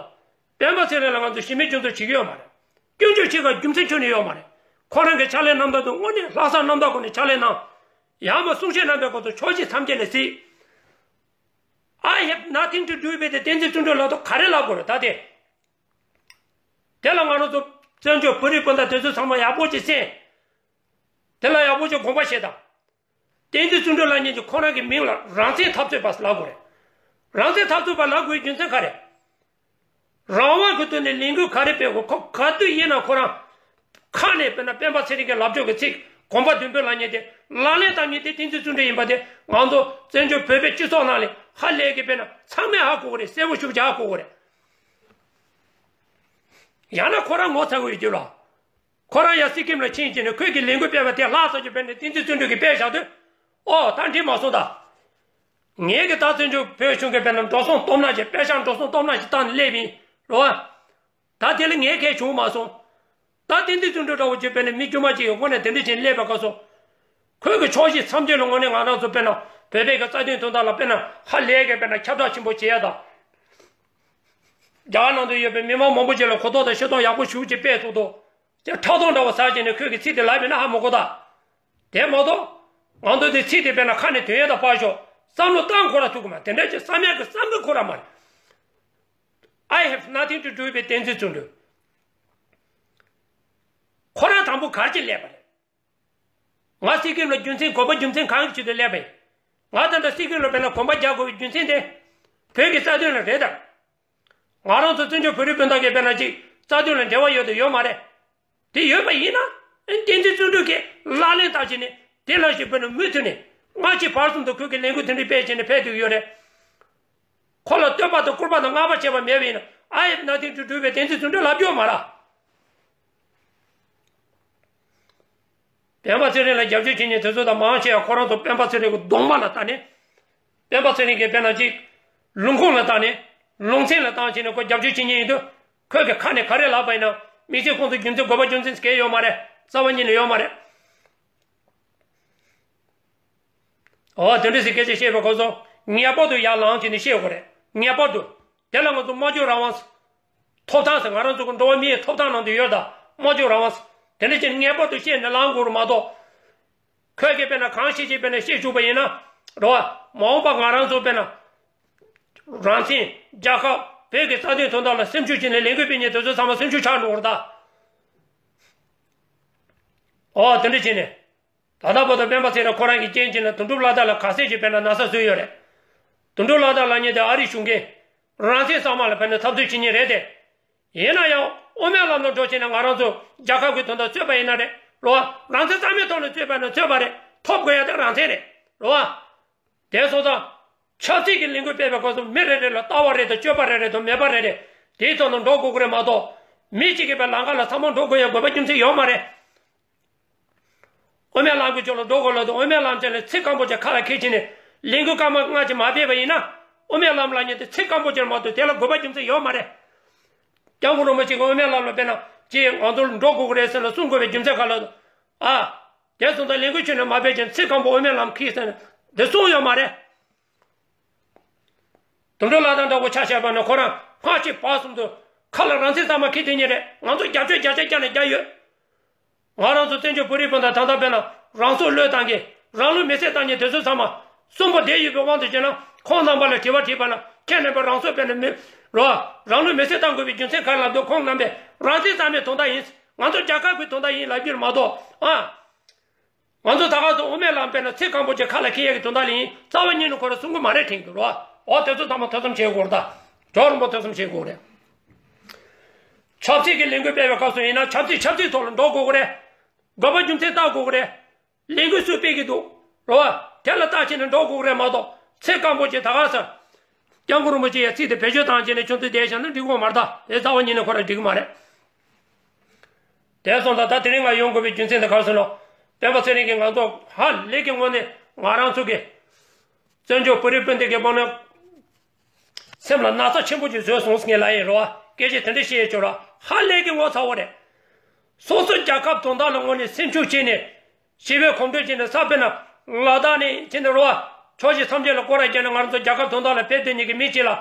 སྤེན་པ་ཚེ་རིང་ལ་ང་ཚོ་གཞི་མེད་སྐྱོན་འཛུགས་བྱེད་ཀྱི་ཡོད་མ་རེད། སྐྱོན་བརྗོད་བྱེད་ག་རྒྱུ་མཚན་ཁྱོན་ནས་ཡོད་མ་རེད། ཁོ་རང་གི་ཕྱག་ལས་རྣམ་དག་དུ་དངོས་གནས་ལྷག་བསམ་རྣམ་དག་སྒོ་ནས་ཕྱག་ལས་གནང་། ཡང་མ་གསུང་བཤད་རྣམ་པའི་སྐོར་དུ་ཕྱོགས་བཞི་མཚམས་བརྒྱད་ལ་གཟིགས། I have nothing to do with the བསྟན་འཛིན་བརྩོན་འགྲུས་ལབ་དུས་ག་རེ་ལབ་དགོས་རེད་ད་དེ། དེ་ལ་ང་རང་ཚོ་བཙན་བྱོལ་བོད་རིགས་སྤུན་ཟླ་དེ་ཚོ་ཚང་མ་ཡག་པོ་ཅིག་གསན། དེ་ལ་ཡག་པོ་ཅིག་དགོངས་པ་བཞེས་དང་། བསྟན་འཛིན་བརྩོན་འགྲུས་ལབ་མཁན་གྱི་ཁོ་རང་གི་མིང་ལ་རང་བཙན་འཐབ་རྩོད་པ་ལབ་དགོས་རེད། རང་བཙན་འཐབ་རྩོད་པ་ལབ་དགོས་རྒྱུ་མཚན་ག་རེ། རང་དབང་གི་ཐོག་ནས་ལས་འགུལ་ག་རེ་སྤེལ་དགོས་ཁོ་ག་དུས་ཡིན་ན་ཁོ་རང་། ཁ་ནས་དཔེར་ན་སྤེན་པ་ཚེ་རིང་གི་ལབ་ཕྱོགས་ཀྱི་ཚིག་གོམ་པ་མདུན་སྤོས་ལབ་མཁན་དེ་ལག་ལེན་བསྟར་མཁན་དེ་བསྟན་འཛིན་བརྩོན་འགྲུས་ཡིན་པ་དེ་ང་ཚོ་བཙན་བྱོལ་བོད་པའི་སྤྱི་ཚོགས་ནང་ལས་ཧ་ལས་ཀྱི་དཔེར་ན་ཚང་མས་ཧ་གོ་གི་རེད། གསལ་པོ་ཞེ་པོ་ཅིག་ཧ་གོ་གི་རེད། ཡང་ན་ཁོ་རང་ངོ་ཚ་གི་ཡོད་རྒྱུ་ལ། ཁོ་རང་ཡང་སི་ཀིམ་ལ་ཕྱིན་བྱས་ནས་ཁོས་ཀྱི་ལས་འགུལ་སྤེལ་བ་དེ་ལྷག་བསམ་གྱི་དཔེ་འདྲ་བསྟན་འཛིན་བརྩོན་འགྲུས་ཀྱིས་སྤེལ་བཞག་དུས། ཨོ་ད་འགྲིག་མ་སོང་ད། ངས་ཀྱི་ད་བཙན་བྱོལ་བོད་གཞུང་གི་དཔེར་ན་འགྲོ་སོང་སྟོབས་ན་ཞིག་པེ་ཤག་འགྲོ་སོང་སྟོབས་ན་ཞིག་བཏང་ནས་སླེབས་ཡིན་རོ། ད་དེ་ལ་ངས་གལ་བྱུང་མ་སོང་། ད་བསྟན་འཛིན་བརྩོན་འགྲུས་འདྲ་བོ་ཅིག་དཔེར་ན་མི་དཀྱུས་མ་ཅིག་གི་སྔོན་ནས་དེ་འདྲ་བྱས་ནས་སླེབས་པའི་སྐབས་སུ། ཁོས་ཀྱི་ཕྱོགས་བཞི་མཚམས་བརྒྱད་ལ་དངོས་གནས་ང་རང་ཚོ་དཔེར་ན་བོད་པའི་གི་རྩ་དོན་དོན་དག་ལ་དཔེར་ན་ཧ་ལས་ཀྱི་དཔེར་ན་ཁྱབ་བསྒྲགས་ཆེན་པོ་བྱེད་ཡ་དང་། རྒྱ་གར་ནང་དུ་ཡོད་པའི་མི་མང་མང་པོ་ཅིག་ལ་གོ་རྟོགས་དང་ཤེས་རྟོགས་ཡག་པོ་ཞེ་པོ་ཅིག་སྤེལ་ཐུབ་འདུག་ཅེས་ཕྲག་དོག་འདྲ་བོ་ཟ་བྱས་ནས་ཁོས་ཀྱི་ཚིག་དེ་ལབ་པས་ན་ཧ་མི་གོ་ད། དེ་མ་གཏོགས། ང་ཚོ་དེ་ཚིག་དེ་དཔེར་ན་ཁ་ནས་ཐོན་ཡས་དང་ཕར་ཞོག་བསམ་བློ་བཏང་ཁོ་ར་ཐུབ་ཀྱི་མ་རེད། དེ་འདྲ་ཅིག་བསམ་ཡས་ཀྱི་བསམ་གྱི་ཁོ་ར་མ་རེད། I have nothing to do with བསྟན་འཛིན་བརྩོན་འགྲུས། ཁོ་རང་དང་པོ་ག་རེ་བྱས་སླེབས་པ་རེད། ང་སི་ཀིམ་ལ་རྒྱུ་མཚན་དགོས་པ་རྒྱུ་མཚན་གང་གི་ཆེད་དུ་སླེབས་པ་ཡིན། ང་ད་ལྟ་སི་ཀིམ་ལ་དཔེར་ན་གོམ་པ་རྒྱག་དགོས་པའི་རྒྱུ་མཚན་དེ། བོད་ཀྱི་རྩ་དོན་ལ་རེད་དམ། ང་རང་ཚོ་བཙན་བྱོལ་བོད་རིགས་སྤུན་ཟླ་གིས་དཔེར་ན་ཅིག་རྩ་དོན་ལ་འབྲེལ་བ་ཡོད་དམ་ཡོད་མ་རེད། དེ་ཡོད་པ་ཡིན་ན། བསྟན་འཛིན་བརྩོན་འགྲུས་ཀྱིས་ལག་ལེན་བསྟར་བྱས་ནས་དེ་ལ་ཞིག་དཔེར་ན་མུ་མཐུད་ནས་སྔ་ཕྱི་བར་གསུམ་དུ་ཁོས་ཀྱི་ལས་འགུལ་དེ་འདྲ་སྤེལ་བྱས་ནས་ཕེབས་བསྡད་ཡོད་རེད། ཁོ་ལ་བསྟོད་པ་དང་སྐུར་པ་དང་བསྔགས་པ་བྱས་པ་མེད་པ་ཡིན་ན། I have nothing to do with བསྟན་འཛིན་བརྩོན་འགྲུས་ལབ་རྒྱུ་ཡོད་མ་རེད། སྤེན་པ་ཚེ་རིང་ལ་རྒྱབ་སྐྱོར་བྱེད་མཁན་དེ་ཚོ་དང་མང་ཆེ་བ་ཁོ་རང་ཚོ་སྤེན་པ་ཚེ་རིང་གི་གདོང་མ་ལ་ལྟ་ནས། སྤེན་པ་ཚེ་རིང་གིས་དཔེར་ན་ཅིག་ལུང་ཁུངས་ལ་བལྟས་ནས། ལུང་ཚན་ལ་བལྟས་བྱས་ནས་ཁོ་རྒྱབ་སྐྱོར་བྱེད་མཁན་ཡིན་དུས། ཁོས་ཀྱི་ཁ་ནས་ག་རེ་ལབ་པ་ཡིན་ན། དམིགས་བསལ་ཁོང་ཚོ་རྒྱུ་མཚན་དགོས་པ་རྒྱུ་མཚན་གང་ཡང་ཡོད་མ་རེད། རྩ་བ་ཉིད་ནས་ཡོད་མ་རེད། འོ་དེ་འདྲ་ཞིག་སྐད་ཆ་བཤད་པའི་སྐབས་སུ་ངེས་པར་དུ་ཡར་ལངས་བྱས་ནས་བཤད་དགོས་རེད། ངེས་པར་དུ། དེ་ལ་ང་ཚོ་སྨྲ་བརྗོད་རང་དབང་། ཐོབ་ཐང་ཟེར་ང་རང་ཚོ་གི་འགྲོ་བ་མིའི་ཐོབ་ཐང་ནང་དུ་ཡོད་ད། སྨྲ་བརྗོད་རང་དབང་ཟེར། དེ་འདྲ་ཅིག་ངེས་པར་དུ་བཤད་ནས་ལངས་དགོས་རེད་མ་གཏོགས། ཁོས་ཀྱིས་དཔེར་ན་གང་བཤད་ཅིག་དཔེར་ན་བཤད་བཅུག་པ་ཡིན་ན། རེད་བ། མ་འོངས་པ་ང་རང་ཚོ་དཔེར་ན། རང་བཙན། རྒྱལ་ཁབ། བོད་ཀྱི་རྩ་དོན་དོན་དག་ལ་སེམས་ཤུགས་ཅིག་ནས་ལས་འགུལ་སྤེལ་མཁན་དེ་ཚོ་ཚང་མ་སེམས་ཤུགས་ཆག་འགྲོ་གི་རེད་ད། ཨོ་དེ་འདྲ་བྱས་ནས། ད་ལྟ་བར་དུ་སྤེན་པ་ཚེ་རིང་ཁོ་རང་གི་རྐྱེན་གྱིས་ན་དོན་གྲུབ་བླ་དྭགས་ལ་ག་ཚད་ཅིག་དཔེར་ན་ན་ཚ་བཟོས་ཡོད་རེད། དོན་གྲུབ་བླ་དྭགས་ལབ་མཁན་དེ་ཨ་རིའི་གཞུང་གིས་རང་བཙན་གཙང་མ་ལ་དཔེར་ན་འཐབ་རྩོད་བྱེད་མཁན་རེད་དེ། ཡིན་ན་ཡང་དབུ་མའི་ལམ་ལ་འགྲོ་བྱས་ན་ང་རང་ཚོ་རྒྱལ་ཁབ་ཀྱི་དོན་དག་རྩོད་པ་ཡིན་ན་རེད་རོ། རང་བཙན་རྩ་མེད་ཐོག་ནས་རྩོད་པ་ན་རྩོད་པ་རེད། ཐོབ་དགོས་ཡ་དེ་རང་བཙན་རེད་རོ། དེ་སོང་ཙང་། ཆབ་སྲིད་ཀྱི་ལས་འགུལ་སྤེལ་བའི་སྐབས་སུ་མི་རེ་རེ་ལ་ལྟ་བ་རེ་དང་སྤྱོད་པ་རེ་རེ་དང་མོས་པ་རེ་རེ་དེའི་ཐོག་ནས་འགྲོ་དགོས་ཀྱི་རེད་མ་གཏོགས། མི་གཅིག་གིས་པའི་ལམ་ཁ་ལ་ཚང་མ་འགྲོ་དགོས་ཡ་དགོས་པ་རྒྱུ་མཚན་ཡོད་མ་རེད། དབུ་མའི་ལམ་གྱི་ཕྱོགས་ལ་འགྲོ་དགོས་ལབ་དུས་དབུ་མའི་ལམ་ཅན་ལ་ཚིག་སྐམ་པོ་ཅིག་ཁ་ལ་འཁྱེར་བྱས་ནས་ལས་འགུལ་སྐར་མ་ལྔ་ཅིག་མ་སྤེལ་བ་ཡིན་ན། དབུ་མའི་ལམ་ལབ་མཁན་དེ་ཚིག་སྐམ་པོ་ཅིག་མ་གཏོགས་དེ་ལ་དགོས་པ་རྒྱུ་མཚན་ཡོད་མ་རེད། སྐྱབས་མགོན་རིན་པོ་ཆེ་གིས་དབུ་མའི་ལམ་ལ་དཔེར་ན་ཅིག་ང་ཚོ་འགྲོ་དགོས་ཀྱི་རེད་ཟེར་ནས་གསུང་དགོས་པའི་རྒྱུ་མཚན་ག་ལ། ཨ། དེ་སོང་ཙང་ལས་འགུལ་ཁྱོན་ནས་མ་སྤེལ་ཅིང་ཚིག་སྐམ་པོ་དབུ་མའི་ལམ་འཁྱེར་ཟེར་ནས་དེ་གསུངས་ཡོད་མ་རེད། དོན་གྲུབ་ལྷ་དང་འདྲ་བོ་ཆ་བཞག་པ་ན་ཁོ་རང་སྔ་ཕྱི་བར་གསུམ་དུ་ཁ་ལ་རང་བཙན་གཙང་མ་འཁྱེར་བསྡད་མཁན་རེད། ང་ཚོ་རྒྱབ་སྐྱོར་བརྒྱ་ཆ་བརྒྱ་ནས་བརྒྱ་ཡོད། ང་རང་ཚོ་བཙན་བྱོལ་བོད་རིགས་སྤུན་ཟླ་ད་ལྟ་དཔེར་ན་རང་སྲོག་བློས་བཏང་མཁན། རང་ལུས་མེར་སྲེག་བཏང་མཁན་དེ་ཚོ་ཚང་མ་གསོན་པོ་བསྡད་ཡོད་པའི་དབང་དུ་བྱས་ན། ཁོང་རྣམ་པ་ལ་དྲི་བ་དྲིས་པ་ན་ཁྱེད་རྣམ་པས་རང་སྲོག་དཔེར་ན་མི་རོ། རང་ལུས་མེར་སྲེག་བཏང་དགོས་པའི་རྒྱུ་མཚན་ག་རེ་ལབ་དུས་ཁོང་རྣམ་པས་རང་བཙན་གཙང་མའི་དོན་དག་ཡིན། ང་ཚོ་རྒྱལ་ཁབ་ཀྱི་དོན་དག་ཡིན་ལབ་རྒྱུ་རེད་མ་གཏོགས། ཨ། ང་ཚོ་ད་ག་ཚོད་དབུ་མའི་ལམ་དཔེར་ན་ཚིག་སྐམ་པོ་ཅིག་ཁ་ལ་འཁྱེར་ཡས་ཀྱི་དོན་དག་ལ་ཡིན། རྩ་བ་ཉིད་ནས་ཁོ་རང་གསུང་གི་མ་རེད་དྲན་གྱི་འདུག་རོ། འོ་དེ་ཚོ་ཚང་མ་ཐེ་ཚོམ་བྱེད་དགོས་རེད་ད། ཇོ་རིན་པོ་ཐེ་ཚོམ་བྱེད་དགོས་རེད། ཆབ་སྲིད་ཀྱི་ལས་འགུལ་སྤེལ་བའི་སྐབས་སུ་ཡིན་ན་ཆབ་སྲིད་ཆབ་སྲིད་ཐོག་ལ་འགྲོ་དགོས་ཀྱི་རེད། དགོས་པ་རྒྱུ་མཚན་བལྟ་དགོས་ཀྱི་རེད། ལས་འགུལ་སུས་སྤེལ་གྱི་འདུག་རོ། དེ་ལ་བལྟ་བྱས་ནས་འགྲོ་དགོས་ཀྱི་རེད་མ་གཏོགས་ཚིག་སྐམ་པོ་ཅིག་ད་ག་ས། སྐྱབས་མགོན་རིན་པོ་ཆེ་ཡི་ཚིག་དེ་བེད་སྤྱོད་བཏང་བྱས་ནས་ཁྱོད་ཚོས་བསྡད་བཞག་ན་འགྲིག་གི་མ་རེད་ད། དེ་རྩ་བ་ཉིད་ནས་ཁོ་རང་འགྲིག་གི་མ་རེད། དེ་སོང་ཙང་ད་དེ་རིང་ང་ཡོང་དགོས་པའི་རྒྱུ་མཚན་དེ་ག་རེ་ཟེར་ན། སྤེན་པ་ཚེ་རིང་གིས་ང་ཚོ་ཧ་ལས་ཀྱི་ངོས་ནས་ང་རང་ཚོ་གི་བཙན་བྱོལ་བོད་རིགས་སྤུན་ཟླ་གི་དཔོན་སློབ་སེམས་ལ་ན་ཚ་ཆེན་པོ་ཅིག་བཟོས་སོང་ངས་ལབ་ཡིན་རོ། སྐད་ཆ་དེ་འདྲ་བཤད་ཡས་ཆོག་ར། ཧ་ལས་ཀྱི་ངོ་ཚ་བོ་རེད། སོ་སོ་རྒྱལ་ཁབ་དོན་དག་ལ་དངོས་གནས་སེམས་ཤུགས་བསྐྱེད་ནས། ཞི་བའི་གོམ་བགྲོད་བྱས་ནས་ས་དཔེར་ན་ལ་དྭགས་ནས་ཁྱེད་ནས་རོ། ཕྱོགས་བཞི་མཚམས་བརྒྱད་ལ་སྐོར་ར་བརྒྱབ་ནས་ང་རང་ཚོ་རྒྱལ་ཁབ་དོན་དག་ལ་ཕེབས་བསྡད་མཁན་གྱི་མི་གཅིག་ལ།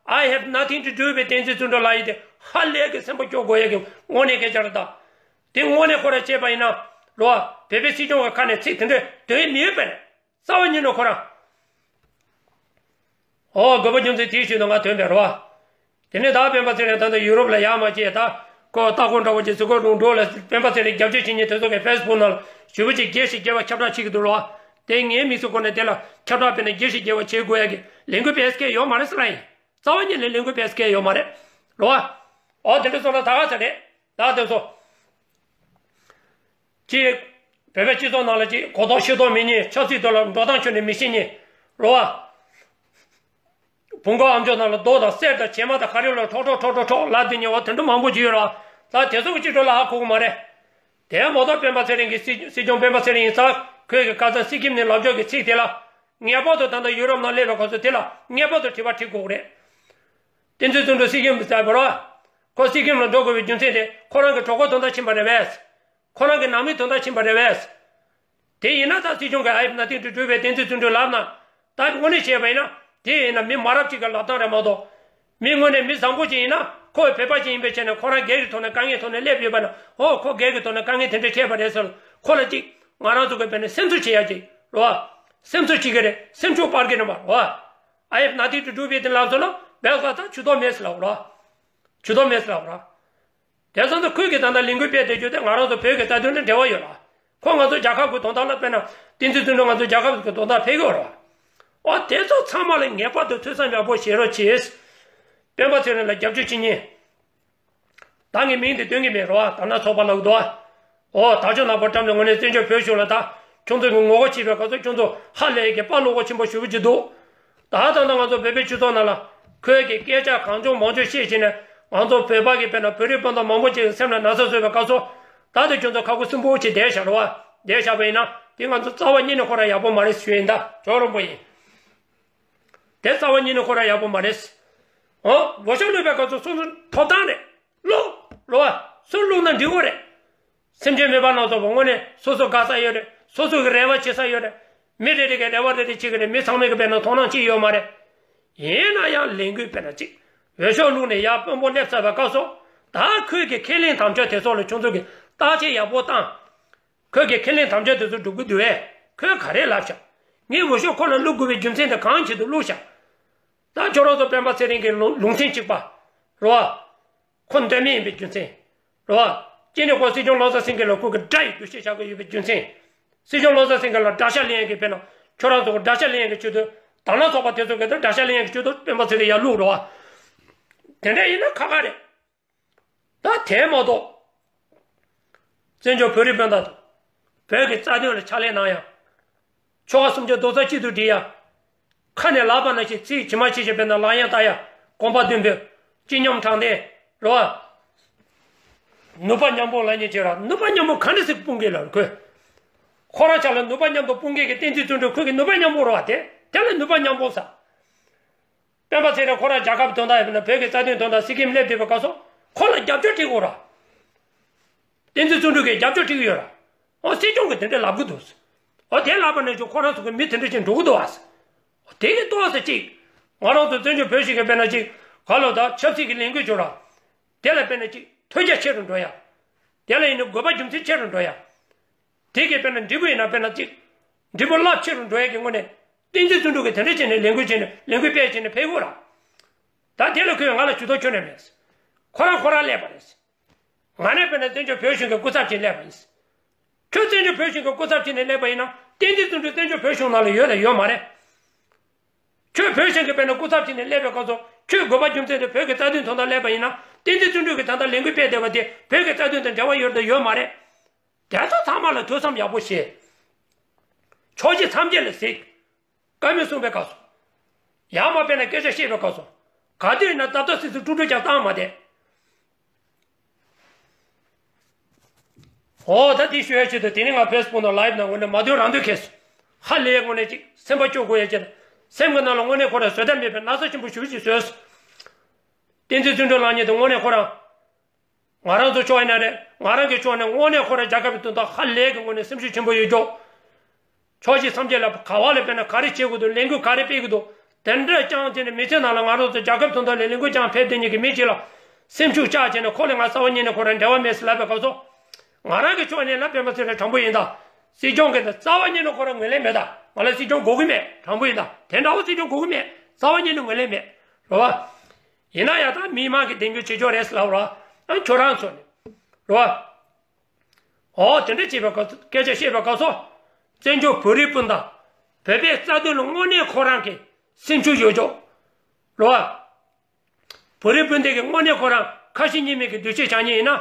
I have nothing to do with བསྟན་འཛིན་བརྩོན་འགྲུས་ལབ་ཡས་དེ་ཧ་ལས་ཀྱི་སེམས་པ་སྐྱོ་དགོས་ཡས་ཀྱི་དངོས་གནས་སྐད་ཆ་རེད་ད། དེ་དངོས་གནས་ཁོ་ར་བྱས་པ་ཡིན་ན། རོ། བོད་པའི་སྲིད་སྐྱོང་གི་ཁ་ནས་ཚིག་དེ་འདྲ་འདོན་ཡས་མི་ཡོད་པ་རེད། རྩ་བ་ཉིད་ནས་ཁོ་རང་། ཨོ་དགོས་པ་རྒྱུ་མཚན་དེའི་ཤུལ་དུ་ང་ཐོན་པའི་རོ། དེ་ནས་ད་སྤེན་པ་ཚེ་རིང་ད་ལྟ་ཡུ་རོབ་ལ་ཡར་མར་བྱས་ད། ཁོ་ལྟ་སྐོར་འདྲ་བོ་ཅིག་ཟི་ཁོ་རུང་འགྲོ་ལ་སྤེན་པ་ཚེ་རིང་རྒྱབ་སྐྱོར་བྱེད་མཁན་དེ་ཚོ་གི་ཕེ་སི་བུག་ནང་ལ་ཞེ་པོ་ཅིག་རྒྱས་ཤིག་རྒྱས་པ་ཁྱབ་བསྒྲགས་བྱེད་ཀྱི་འདུག་རོ། དེ་ངའི་མི་ཚེ་སྐོར་ནས་དེ་ལ་ཁྱབ་བསྒྲགས་སྤེལ་ནས་རྒྱས་ཤིག་རྒྱས་པ་བྱེད་དགོས་ཡ་གི་ལས་འགུལ་སྤེལ་སྐལ་ཡོད་མ་རེད་ཟེར་ལ་ཡིན། རྩ་བ་ཉིད་ནས་ལས་འགུལ་སྤེལ་སྐལ་ཡོད་མ་རེད། རོ། ཨོ་དེ་འདྲ་སོང་ན་ད་ག་ཚོད་རེད། ད་དེ་ཚོ། ཅིག་བོད་པའི་སྤྱི་ཚོགས་ནང་ལ་ཅིག་གོ་རྟོགས་ཤེས་རྟོགས་མེད་མཁན། ཆབ་སྲིད་ཐོག་ལ་འགྲོ་སྟངས་ཁྱོན་ནས་མི་ཤེས་མཁན། རོ། བོང་ཀུ་ཨམ་ཅོག་ནང་ལ་རྡོ་དང་གསེར་དང་བྱེ་མ་དང་ག་རེ་ལ་ཁྲོག་ཁྲོག་ཁྲོག་ཁྲོག་ཁྲོག་ལབ་བསྡད་མཁན་འོ་དེ་འདྲ་མང་པོ་ཅིག་ཡོད་ར། ད་དེ་ཚོ་གི་སྤྱི་ཚོགས་ལ་ཧ་གོ་གི་མ་རེད། དེ་མ་གཏོགས་སྤེན་པ་ཚེ་རིང་གིས་སྲིད་སྲིད་སྐྱོང་སྤེན་པ་ཚེ་རིང་ཡིན་ཙང་ཁོས་གི་ཁ་སང་སི་ཀིམ་ནས་ལབ་ཕྱོགས་ཀྱི་ཚིག་དེ་ལ། ངེས་པར་དུ་ད་ལྟ་ཡུ་རོབ་ནང་སླེབས་པའི་སྐབས་སུ་དེ་ལ་ངེས་པར་དུ་དྲི་བ་དྲི་དགོས་རེད། བསྟན་འཛིན་བརྩོན་འགྲུས་སི་ཀིམ་དུ་བཙལ་བ་རོ། ཁོ་སི་ཀིམ་ལ་འགྲོ་དགོས་པའི་རྒྱུ་མཚན་དེ་ཁོ་རང་གི་གྲོད་ཁོག་དོན་དག་ཕྱིན་པ་རེད་པས། ཁོ་རང་གི་ནང་མིའི་དོན་དག་ཕྱིན་པ་རེད་པས། དེ་ཡིན་ན་ད་སྲིད་སྐྱོང་གི་I have nothing to do with བསྟན་འཛིན་བརྩོན་འགྲུས་ལབ་ན། ད་དངོས་གནས་བྱས་པ་ཡིན་ན་དེ་ཡིན་ན་མི་མ་རབས་ཅིག་གི་ལབ་སྟངས་རེད་མ་གཏོགས། མི་དངོས་གནས་མི་བཟང་པོ་ཅིག་ཡིན་ན་ཁོ་བོད་པ་ཅིག་ཡིན་པའི་ཆ་ནས་ཁོ་རང་སྒེར་གྱི་ཐོག་ནས་དཀའ་ངལ་ཐོག་ནས་སླེབས་ཡོད་པ་ན། ཨོ་ཁོ་སྒེར་གྱི་ཐོག་ནས་དཀའ་ངལ་དེ་འདྲ་འཕྲད་པ་རེད་ཟེར། ཁོ་ལ་ཅིག་ང་རང་ཚོ་གི་བས་ནས་སེམས་གསོ་བྱེད་ཡ་ཅིག་རོ། སེམས་གསོ་བྱེད་ཀྱི་རེད། སེམས་ཤུགས་སྤར་གྱི་རེད་མ་རོ། I have nothing to do with བསྟན་ལབ་སོང་ན་བས་ཁ་ད་ཇུས་གཏོགས་མེད་ཟེར་ལབ་རོ། ཇུས་གཏོགས་མེད་ཟེར་ལབ་རོ། དེ་ཙམ་དུ་ཁོས་ཀྱི་ད་ལྟ་ལས་འགུལ་སྤེལ་བསྡད་རྒྱུ་དེ་ང་རང་ཚོ་བོད་ཀྱི་རྩ་དོན་དང་འབྲེལ་བ་ཡོད་ར། ཁོ་ང་ཚོ་རྒྱལ་ཁབ་ཀྱི་དོན་དག་ལ་དཔེར་ན་བསྟན་འཛིན་བརྩོན་འགྲུས་ང་ཚོ་རྒྱལ་ཁབ་ཀྱི་དོན་དག་ཕེབས་ཀྱི་ཡོད་ར། ཨོ་དེ་ཚོ་ཚང་མ་ལ་ངེས་པར་དུ་ཐུགས་བསམ་ཡག་པོ་བཞེས་རོགས་གྱིས། སྤེན་པ་ཚེ་རིང་ལ་རྒྱབ་སྐྱོར་བྱེད་མཁན། ད་ངས་མིང་དེ་སྟོན་གྱི་མེད་རོ། ད་ན་ཚོགས་པ་ལབ་འདུག་ཨ། ཨོ་ད་ཆོག་ནག་པོ་བཀྲམ་ནས་དངོས་གནས་བཙན་བྱོལ་བོད་གཞུང་ལ་ད་ཁྱོད་ཚོ་གི་ངོ་རྒོལ་བྱེད་པའི་སྐབས་སུ་ཁྱོད་ཚོ་ཧ་ལས་ཀྱི་དཔའ་བློ་ཁོག་ཆེན་པོ་ཞེ་པོ་ཅིག་འདུག་ད་ད་ལྟ་ང་ཚོ་བོད་པའི་སྤྱི་ཚོགས་ནང་ལ་ཁོས་ཀྱི་སྐད་ཆ་གང་བྱུང་མང་བྱུང་བཤད་བྱས་ནས་ང་ཚོ་བོད་པ་གི་དཔེར་ན་བོད་རིགས་སྤུན་ཟླ་མང་པོ་ཅིག་གི་སེམས་ལ་ན་ཚ་བཟོས་པའི་སྐབས་སུ། ད་དེ་ཁྱོད་ཚོ་ཁ་ཁུ་སིམ་པོ་ཅིག་བསྡད་བཞག་རོ་བ། བསྡད་བཞག་པ་ཡིན་ན་དེ་ང་ཚོ་རྩ་བ་ཉིད་ནས་ཁོ་རང་ཡག་པོ་མ་རེད་ཞུ་ཡིན། ད་ཇོ་རིན་པོ་ཡིན། དེ་རྩ་བ་ཉིད་ནས་ཁོ་རང་ཡག་པོ་མ་རེད། འོ་འོས་ཤོག་བླུགས་པའི་སྐབས་སུ་སོ་སོ་ཐོབ་ཐང་རེད། བླུགས་རོ་བ། སུ་བླུགས་ན་འགྲིག་གི་རེད། སེམས་ཅན་མེད་པ་སྣ་ཚོགས་པ་དངོས་གནས་སོ་སོ་དགའ་ས་ཡོད་རེད། སོ་སོ་གི་རེ་བ་བྱེད་ས་ཡོད་རེད། མི་རེ་རེ་གི་རེ་བ་རེ་རེ་བྱེད་ཀྱི་རེད། མི་ཚང་མས་གི་དཔེར་ན་དོ་སྣང་བྱེད་ཡོད་མ་རེད། ཡིན་ན་ཡང་ལས་འགུལ་དཔེར་ན་གཅིག་འོས་ཤོག་བླུགས་ནས་ཡར་དཔོན་པོ་སླེབས་ཚར་བའི་སྐབས་སུ། ད་ཁོས་གི་ཁས་ལེན་དམ་བཅའ་དེ་ཚོ་ལ་ཁྱོད་ཚོ་གི་བརྟག་དཔྱད་ཡག་པོ་བཏང་། ཁོས་གི་ཁས་ལེན་དམ་བཅའ་དེ་ཚོ་སྒྲུབ་ཀྱི་འདུག་བས། ཁོས་ག་རེ་ལབ་ཤག་ངས་འོས་ཤོག་ཁོ་ལ་བླུགས་དགོས་པའི་རྒྱུ་མཚན་དེ་གང་ཆེད་དུ་བླུགས་ཤག་ད་ཁྱོད་རང་ཚོ་སྤེན་པ་ཚེ་རིང་གི་ལུང་ལུང་ཚན་གཅིག་པ་རོ། ཁོ་འདོད་མི་ཡིན་པའི་རྒྱུ་མཚན། རེད་བ། སྤྱི་ནས་ཁོ་སྲིད་སྐྱོང་བློ་བཟང་སེང་གེ་ལ་ཁོ་གི་དགྲ་ཡི་འདུ་ཤེས་བཞག་གི་ཡོད་པའི་རྒྱུ་མཚན། སྲིད་སྐྱོང་བློ་བཟང་སེང་གེ་ལ་དགྲ་ཤ་ལེན་ཡག་གི་དཔེར་ན། ཁྱོད་རང་ཚོ་གི་དགྲ་ཤ་ལེན་ཡག་གི་ཆེད་དུ། དར་ནག་ཚོགས་པ་དེ་ཚོ་གི་དགྲ་ཤ་ལེན་ཡག་གི་ཆེད་དུ་སྤེན་པ་ཚེ་རིང་ཡར་བླུགས་རེད་བ། དེ་འདྲ་ཡིན་ན་ཁག་ཁག་རེད། ད་དེ་མ་གཏོགས། བཙན་བྱོལ་བོད་རིགས་སྤུན་ཟླ་དང་། བོད་ཀྱི་རྩ་དོན་ལ་ཕྱག་ལས་གནང་ཡ། ཆོལ་ཁ་སུམ་ཅུ་རྡོག་རྩ་གཅིག་ཏུ་སྒྲིལ་ཡ། ཁ་ནས་ལབ་པ་ནང་བཞིན་ཚིག་ཇི་མ་ཇི་བཞིན་དཔེར་ན་ལག་གཡང་ལྟ་ཡ། གོམ་པ་མདུན་སྤོས། སྤྱི་སྙོམས་དྲང་བདེན། རེད་བ། ནུས་པ་མཉམ་སྤུངས་ལབ་མཁན་ཅིག་ར། ནུས་པ་མཉམ་སྤུངས་ག་འདྲ་ཞིག་སྤུངས་གི་ལབ་ཁོས། ཁོ་རང་ཅག་ལ་ནུས་པ་མཉམ་དུ་སྤུངས་མཁན་གྱི་བསྟན་འཛིན་བརྩོན་འགྲུས་ཁོ་གི་ནུས་པ་མཉམ་སྤུངས་རེད་བ། དེ་དེ་ལ་ནུས་པ་མཉམ་སྤུངས་ཟེར། སྤེན་པ་ཚེ་རིང་ཁོ་རང་རྒྱལ་ཁབ་དོན་དག་ཡིན་ན། བོད་ཀྱི་རྩ་དོན་དོན་དག་སི་ཀིམ་སླེབས་བསྡད་པའི་སྐབས་སུ་ཁོ་ལ་རྒྱབ་སྐྱོར་སྤྲད་དགོས་ར། བསྟན་འཛིན་བརྩོན་འགྲུས་ཀྱིས་རྒྱབ་སྐྱོར་སྤྲད་ཀྱི་ཡོད་ར། ཨོ་སྲིད་སྐྱོང་གིས་དེ་འདྲ་ལབ་གི་འདུག། ཨོ་དེ་ལབ་པ་ནས་ཅིག་ཁོ་རང་ཚོ་གི་མི་དེ་འདྲ་ཅིག་འགྲོ་གི་འདུག་ཨ། ཨོ་དེ་གི་ལྟོས་ཟེར་ཅིག། ང་རང་ཚོ་བཙན་བྱོལ་བོད་གཞུང་གིས་དཔེར་ན་ཅིག་ག་ལོ་ད་ཆབ་སྲིད་ཀྱི་ལས་འགུལ་བྱོས་ར། དེ་ལ་དཔེར་ན་ཅིག་ཐོས་རྒྱ་ཆེ་རུ་འགྲོ་ཡ། དེ་ལ་ཡིན་ན་དགོས་པ་རྒྱུ་མཚན་ཆེ་རུ་འགྲོ་ཡ། དེ་གི་དཔེར་ན་འབྲས་བུ་ཡིན་ན་དཔེར་ན་ཅིག། འབྲས་བུ་རླབས་ཆེ་རུ་འགྲོ་ཡ་གི་ངོས་ནས། བསྟན་འཛིན་བརྩོན་འགྲུས་ཀྱིས་དེ་འདྲ་བྱས་ནས་ལས་འགུལ་བྱས་ནས་ལས་འགུལ་སྤེལ་བྱས་ནས་ཕེབས་དགོས་ར། ད་དེ་ལ་ཁོས་ང་ལ་ཇུས་གཏོགས་ཁྱོན་ནས་མེད། ཁོ་རང་ཁོ་རང་སླེབས་པ་རེད། ང་ནི་དཔེར་ན་བཙན་བྱོལ་བོད་གཞུང་གི་སྐུ་ཚབ་ཅིག་སླེབས་པ་ཡིན། ཁྱོད་བཙན་བྱོལ་བོད་གཞུང་གི་སྐུ་ཚབ་ཅིག་ནས་སླེབས་པ་ཡིན་ན། བསྟན་འཛིན་བརྩོན་འགྲུས་བཙན་བྱོལ་བོད་གཞུང་ནང་ལ་ཡོད་ལ་ཡོད་མ་རེད། ཁྱོད་བོད་གཞུང་གི་དཔེར་ན་སྐུ་ཚབ་ཅིག་ནས་སླེབས་པའི་སྐབས་སུ། ཁྱོད་དགོས་པ་རྒྱུ་མཚན་དེ་བོད་ཀྱི་རྩ་དོན་དོན་དག་སླེབས་པ་ཡིན་ན། བསྟན་འཛིན་བརྩོན་འགྲུས་ཀྱིས་ད་ལྟ་ལས་འགུལ་སྤེལ་བསྡད་པ་དེ་བོད་ཀྱི་རྩ་དོན་དང་འབྲེལ་བ་ཡོད་དང་ཡོད་མ་རེད། དེ་ཚོ་ཚང་མ་ལ་ཐོས་བསམ་ཡག་པོ་བྱེད། ཕྱོགས་གཞི་མཚམས་བཅད་ལ་གཟིགས། བཀའ་མོལ་གསུངས་པའི་སྐབས་སུ། ཡར་མར་དཔེར་ན་སྐད་ཆ་བཤད་པའི་སྐབས་སུ། ག་དུས་ཡིན་ན་ཏག་ཏག་སིག་སིག་དཀྲུག་དཀྲུག་ཀྱང་བཏང་མ་བསྡད། ཨོ་ད་དེ་ཞུ་ཡ་ཆེད་དུ་དེ་ནི་ང་ཕེ་སི་བུག་ནང་ལའིབ་ནང་ངོས་ནས་མ་འདོད་རང་འདོད་ཁེལ་སོང་། ཧ་ལས་ངོས་ནས་ཅིག་སེམས་པ་སྐྱོ་དགོས་ཡ་ཆེད་དུ། སེམས་ཀྱི་ནང་ལ་དངོས་གནས་ཁོ་རང་བཟོད་ཐབས་མེད་པའི་ན་ཚ་ཆེན་པོ་ཞེ་པོ་ཅིག་བཟོས་སོང་། བསྟན་འཛིན་བརྩོན་འགྲུས་ལགས་ཉིད་དུ་དངོས་གནས་ཁོ་རང་། ང་རང་ཚོ་ཕྱོགས་ཡིན་ན་རེད། ང་རང་གི་ཕྱོགས་ནས་དངོས་གནས་ཁོ་རང་རྒྱལ་ཁབ་ཀྱི་དོན་དག་ཧ་ལས་ཀྱི་ངོས་ནས་སེམས་ཤུགས་ཆེན་པོ་ཡོད་ཀྱོག། ཕྱོགས་གཞི་མཚམས་བཅད་ལ་ག་བ་ལ་དཔེར་ན་ག་རེ་བྱེད་དགོས་འདུག། ལས་འགུལ་ག་རེ་སྤེལ་དགོས་འདུག། དེ་འདྲ་རྐྱང་བྱས་ནས་མི་ཚེ་ནང་ལ་ང་རང་ཚོ་རྒྱལ་ཁབ་དོན་དག་ལ་ལས་འགུལ་རྐྱང་ཕེབས་བསྡད་མཁན་གྱི་མི་གཅིག་ལ་སེམས་ཤུགས་བཅག་བྱས་ནས་ཁོ་ལ་ང་རྩ་བ་ཉིད་ནས་ཁོ་རང་འབྲེལ་བ་མེད་ཟེར་ལབ་པའི་སྐབས་སུ། ང་རང་གི་ཕྱོགས་ནས་ལབ་པའི་མ་ཚད་རེད། དྲང་པོ་ཡིན་ད། སྲིད་སྐྱོང་གིས་ད་རྩ་བ་ཉིད་ནས་ཁོ་རང་ངོས་ལེན་མེད་ད། ང་ལ་སྲིད་སྐྱོང་དགོས་ཀྱི་མེད། དྲང་པོ་ཡིན་ད། དེ་འདྲ་བོ་སྲིད་སྐྱོང་དགོས་ཀྱི་མེད། རྩ་བ་ཉིད་ནས་ངོས་ལེན་མེད། རེད་བ། ཡིན་ན་ཡང་ད་མི་མང་གི་དོན་འཁྱོལ་བྱེད་ཆོག་རེད་ཟེར་ལབ་ར། ཨ་ཁྱོད་རང་ཚོ་ནི། རེད་བ། ཨོ་དེ་འདྲ་བྱེད་པའི་སྐབས་སུ། སྐད་ཆ་བཤད་པའི་སྐབས་སུ། བཙན་བྱོལ་བོད་རིགས་སྤུན་ཟླ། བོད་པའི་རྩ་དོན་ལ་དངོས་གནས་ཁོ་རང་གི་སེམས་ཤུགས་ཡོད་ཅོག། རེད་བ། བོད་རིགས་སྤུན་ཟླ་གི་དངོས་གནས་ཁོ་རང་ཁ་ཞེ་གཉིས་མེད་ཀྱི་འདུ་ཤེས་བྱ་མཁན་ཡིན་ན།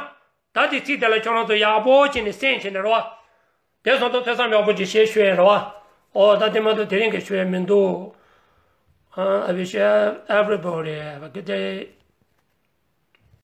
ད་དེ་ཚིག་དེ་ལ་ཁྱོད་རང་ཚོ་ཡག་པོ་བྱས་ནས་གསན་བྱས་ནས་རེད་བ། དེ་སོང་ཙང་ཐོས་བསམ་ཡག་པོ་ཅིག་བྱེད་ཞུ་ཡས་རེད་བ། ཨོ་ད་དེ་མ་གཏོགས་དེ་རིང་གི་ཞུ་ཡས་མི་འདུག། Uh, I wish everybody have a good day.